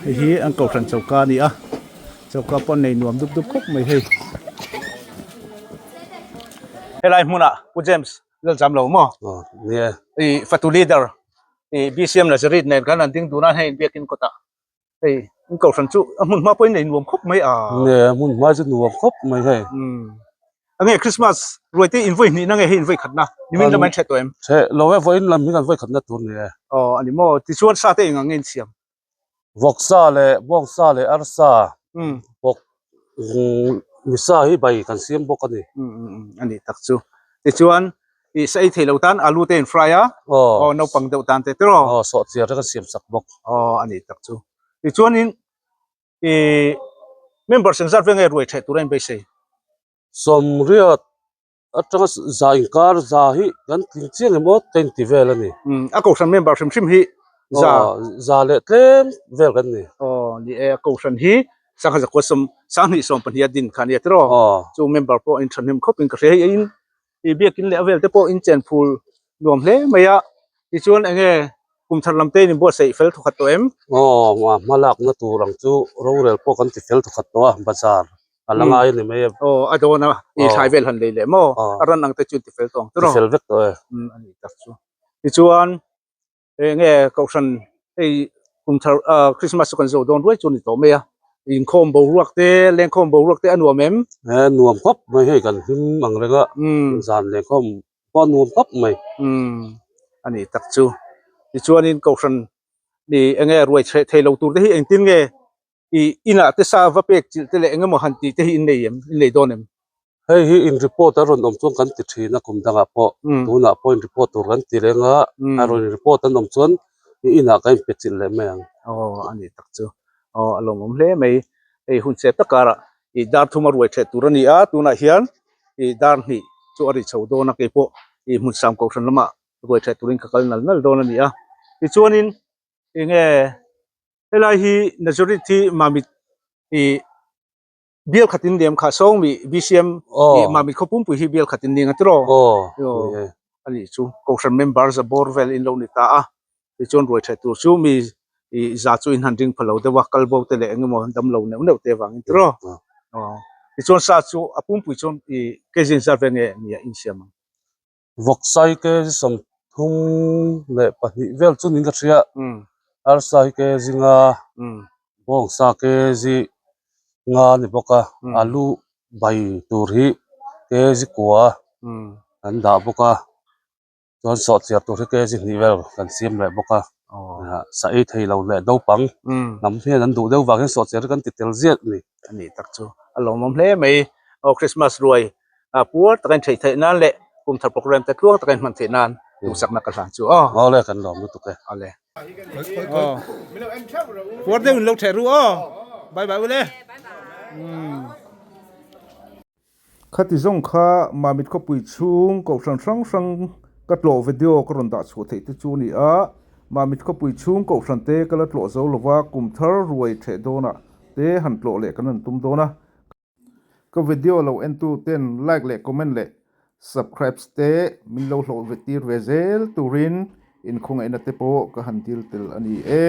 Hei hi an kohhran choka a ni a choka pawh nei nuam dup dup khawp mai hei helai hmunah Pu James Lalzam lo maw i fatu leader i BCM Nazareth nen khan an ding dun a hei biakin kawtah hei an kohhran chu a hmun hma pawhin nei nuam khawp mai a hmun hma chu nuam khawp mai hei. Enge Christmas ruai te in vawi hnihna nge hei in vawi khatna? Nimin lamah in ṭheh tawh em? Ṭheh lo e, vawiin lam hi kan vawi khatna tur ni e. Aw a ni maw? Tichuan sa te eng ang nge in siam? Vawksa leh bawngsa leh arsa bawk misa hi bai kan siam bawk a ni. A ni tak chu. Tichuan i sa ei thei lo tan alu te in fry a, aw naupang deuh tan te tiraw? Aw sawhchiar te kan siam sak bawk. Aw a ni tak chu. Tichuanin i member sengzat vel nge ruai ṭheh tura in beisei? Sawmriat atanga za inkar za hi kan tling chiang em aw ka inti vel a ni. Umm a kohhran member hrim hrim hi za. Aw za leh tlem vel kan ni. Aw ni e a kohhran hi sangha zakua sawm sanghnih 12 a din kha a nia tiraw? Aw. Chu member pawh in thahnem khawp in ka hria hei in i biakin leh a vel te pawh in chen phul nuam hle mai a tichuan eng nge kum thar lam te in inbuatsaih fel thawkhat tawh em? Aw hma lakna tur ang chu rorel pawh kan ti fel thawkhat tawh a bazar a la ngai a ni mai e. Aw a dawn a i thlai vel han lei leh maw a ran ang te chu ti fel tawh ang tiraw? Ti fel vek tawh e. Umm a ni tak chu. Tichuan eng nge kohhran hei kum thar ah Christmas chu kan zo dawn ruai chu a ni tawh mai a inkhawm boruak te lengkhawm boruak te a nuam em? E nuam khawp mai hei kan hlim ang reng a zan lengkhawm pawh a nuam khawp mai. Umm a ni tak chu. Tichuanin kohhran ih eng nge ruai chheh thei lo tur te hi engtin nge I inah te sa va pek chilh te leh eng emaw han tih te hi in nei em? In nei dawn em? Hei hi in report a rawn awm chuan kan ti thin a kum dangah pawh tunah pawh in report tur kan ti reng a, a rawn in report an awm chuan i inah kan inpe chilh leh mai ang. Aw a ni tak chu. Aw a lawmawm hle mai. Hei hun chep tak karah i dar thum a ruai theh tur a ni a, tunah hian i dar hnih chu a ri chho dawn a, keipawh i hmun sam kohhran lamah ruai theh turin ka kal nal nal dawn a ni a. Tichuanin enge Helai hi Nazareth hi Mamit ih bial khat in liam kha sawng mi BCM ih Mamit khaw pumpui hi bial khat in ning a tiraw? Aw a nih chu Kohhran member za bawr vel in lo ni ta a tichuan ruai that tur chu mi ih za chu in han ring pha lo deuh a kal bo te leh eng emaw dam lo neuh neuh te avangin tiraw? Aw tichuan sa chu a pumpui chuan ih kg zat vel nge nia insiam ang? Vawksai kg 32 vel chu niin ka hria arsa hi kg nga bawngsa kg nga a ni bawk a alu bai tur hi kg kua an dah bawk a chuan sawhchiar tur hi kg hnih vel kan siam leh bawk a sa ei thei lo leh naupang hnam hian an duh deuh vang hian sawhchiar hi kan ti tel ziah a ni. A ni tak chu a lawmawm hle mai aw Christmas ruai a puar taka in theih theih nan leh kum thar program te tluang taka in hman theih nan duhsakna ka hlan chu aw. Awle kan lawm lutuk e. Awle. Aw. Puar deuh in lo theh ru aw. Bye bye ule. Khati zawng kha Mamit khawpui chhung kohhran hrang hrang ka tlawh video ka rawn dah chhuah theih te chu a ni a, Mamit khawpui chhung kohhran te ka la tlawh zo lova kum thar ruai theh dawnah te han tlawh leh kan han tum dawn a. Ka video lo entu ten like leh comment leh subscribes te min lo hlawh ve tir ve zel turin inkhawngaihna te pawh ka han dil tel a ni e.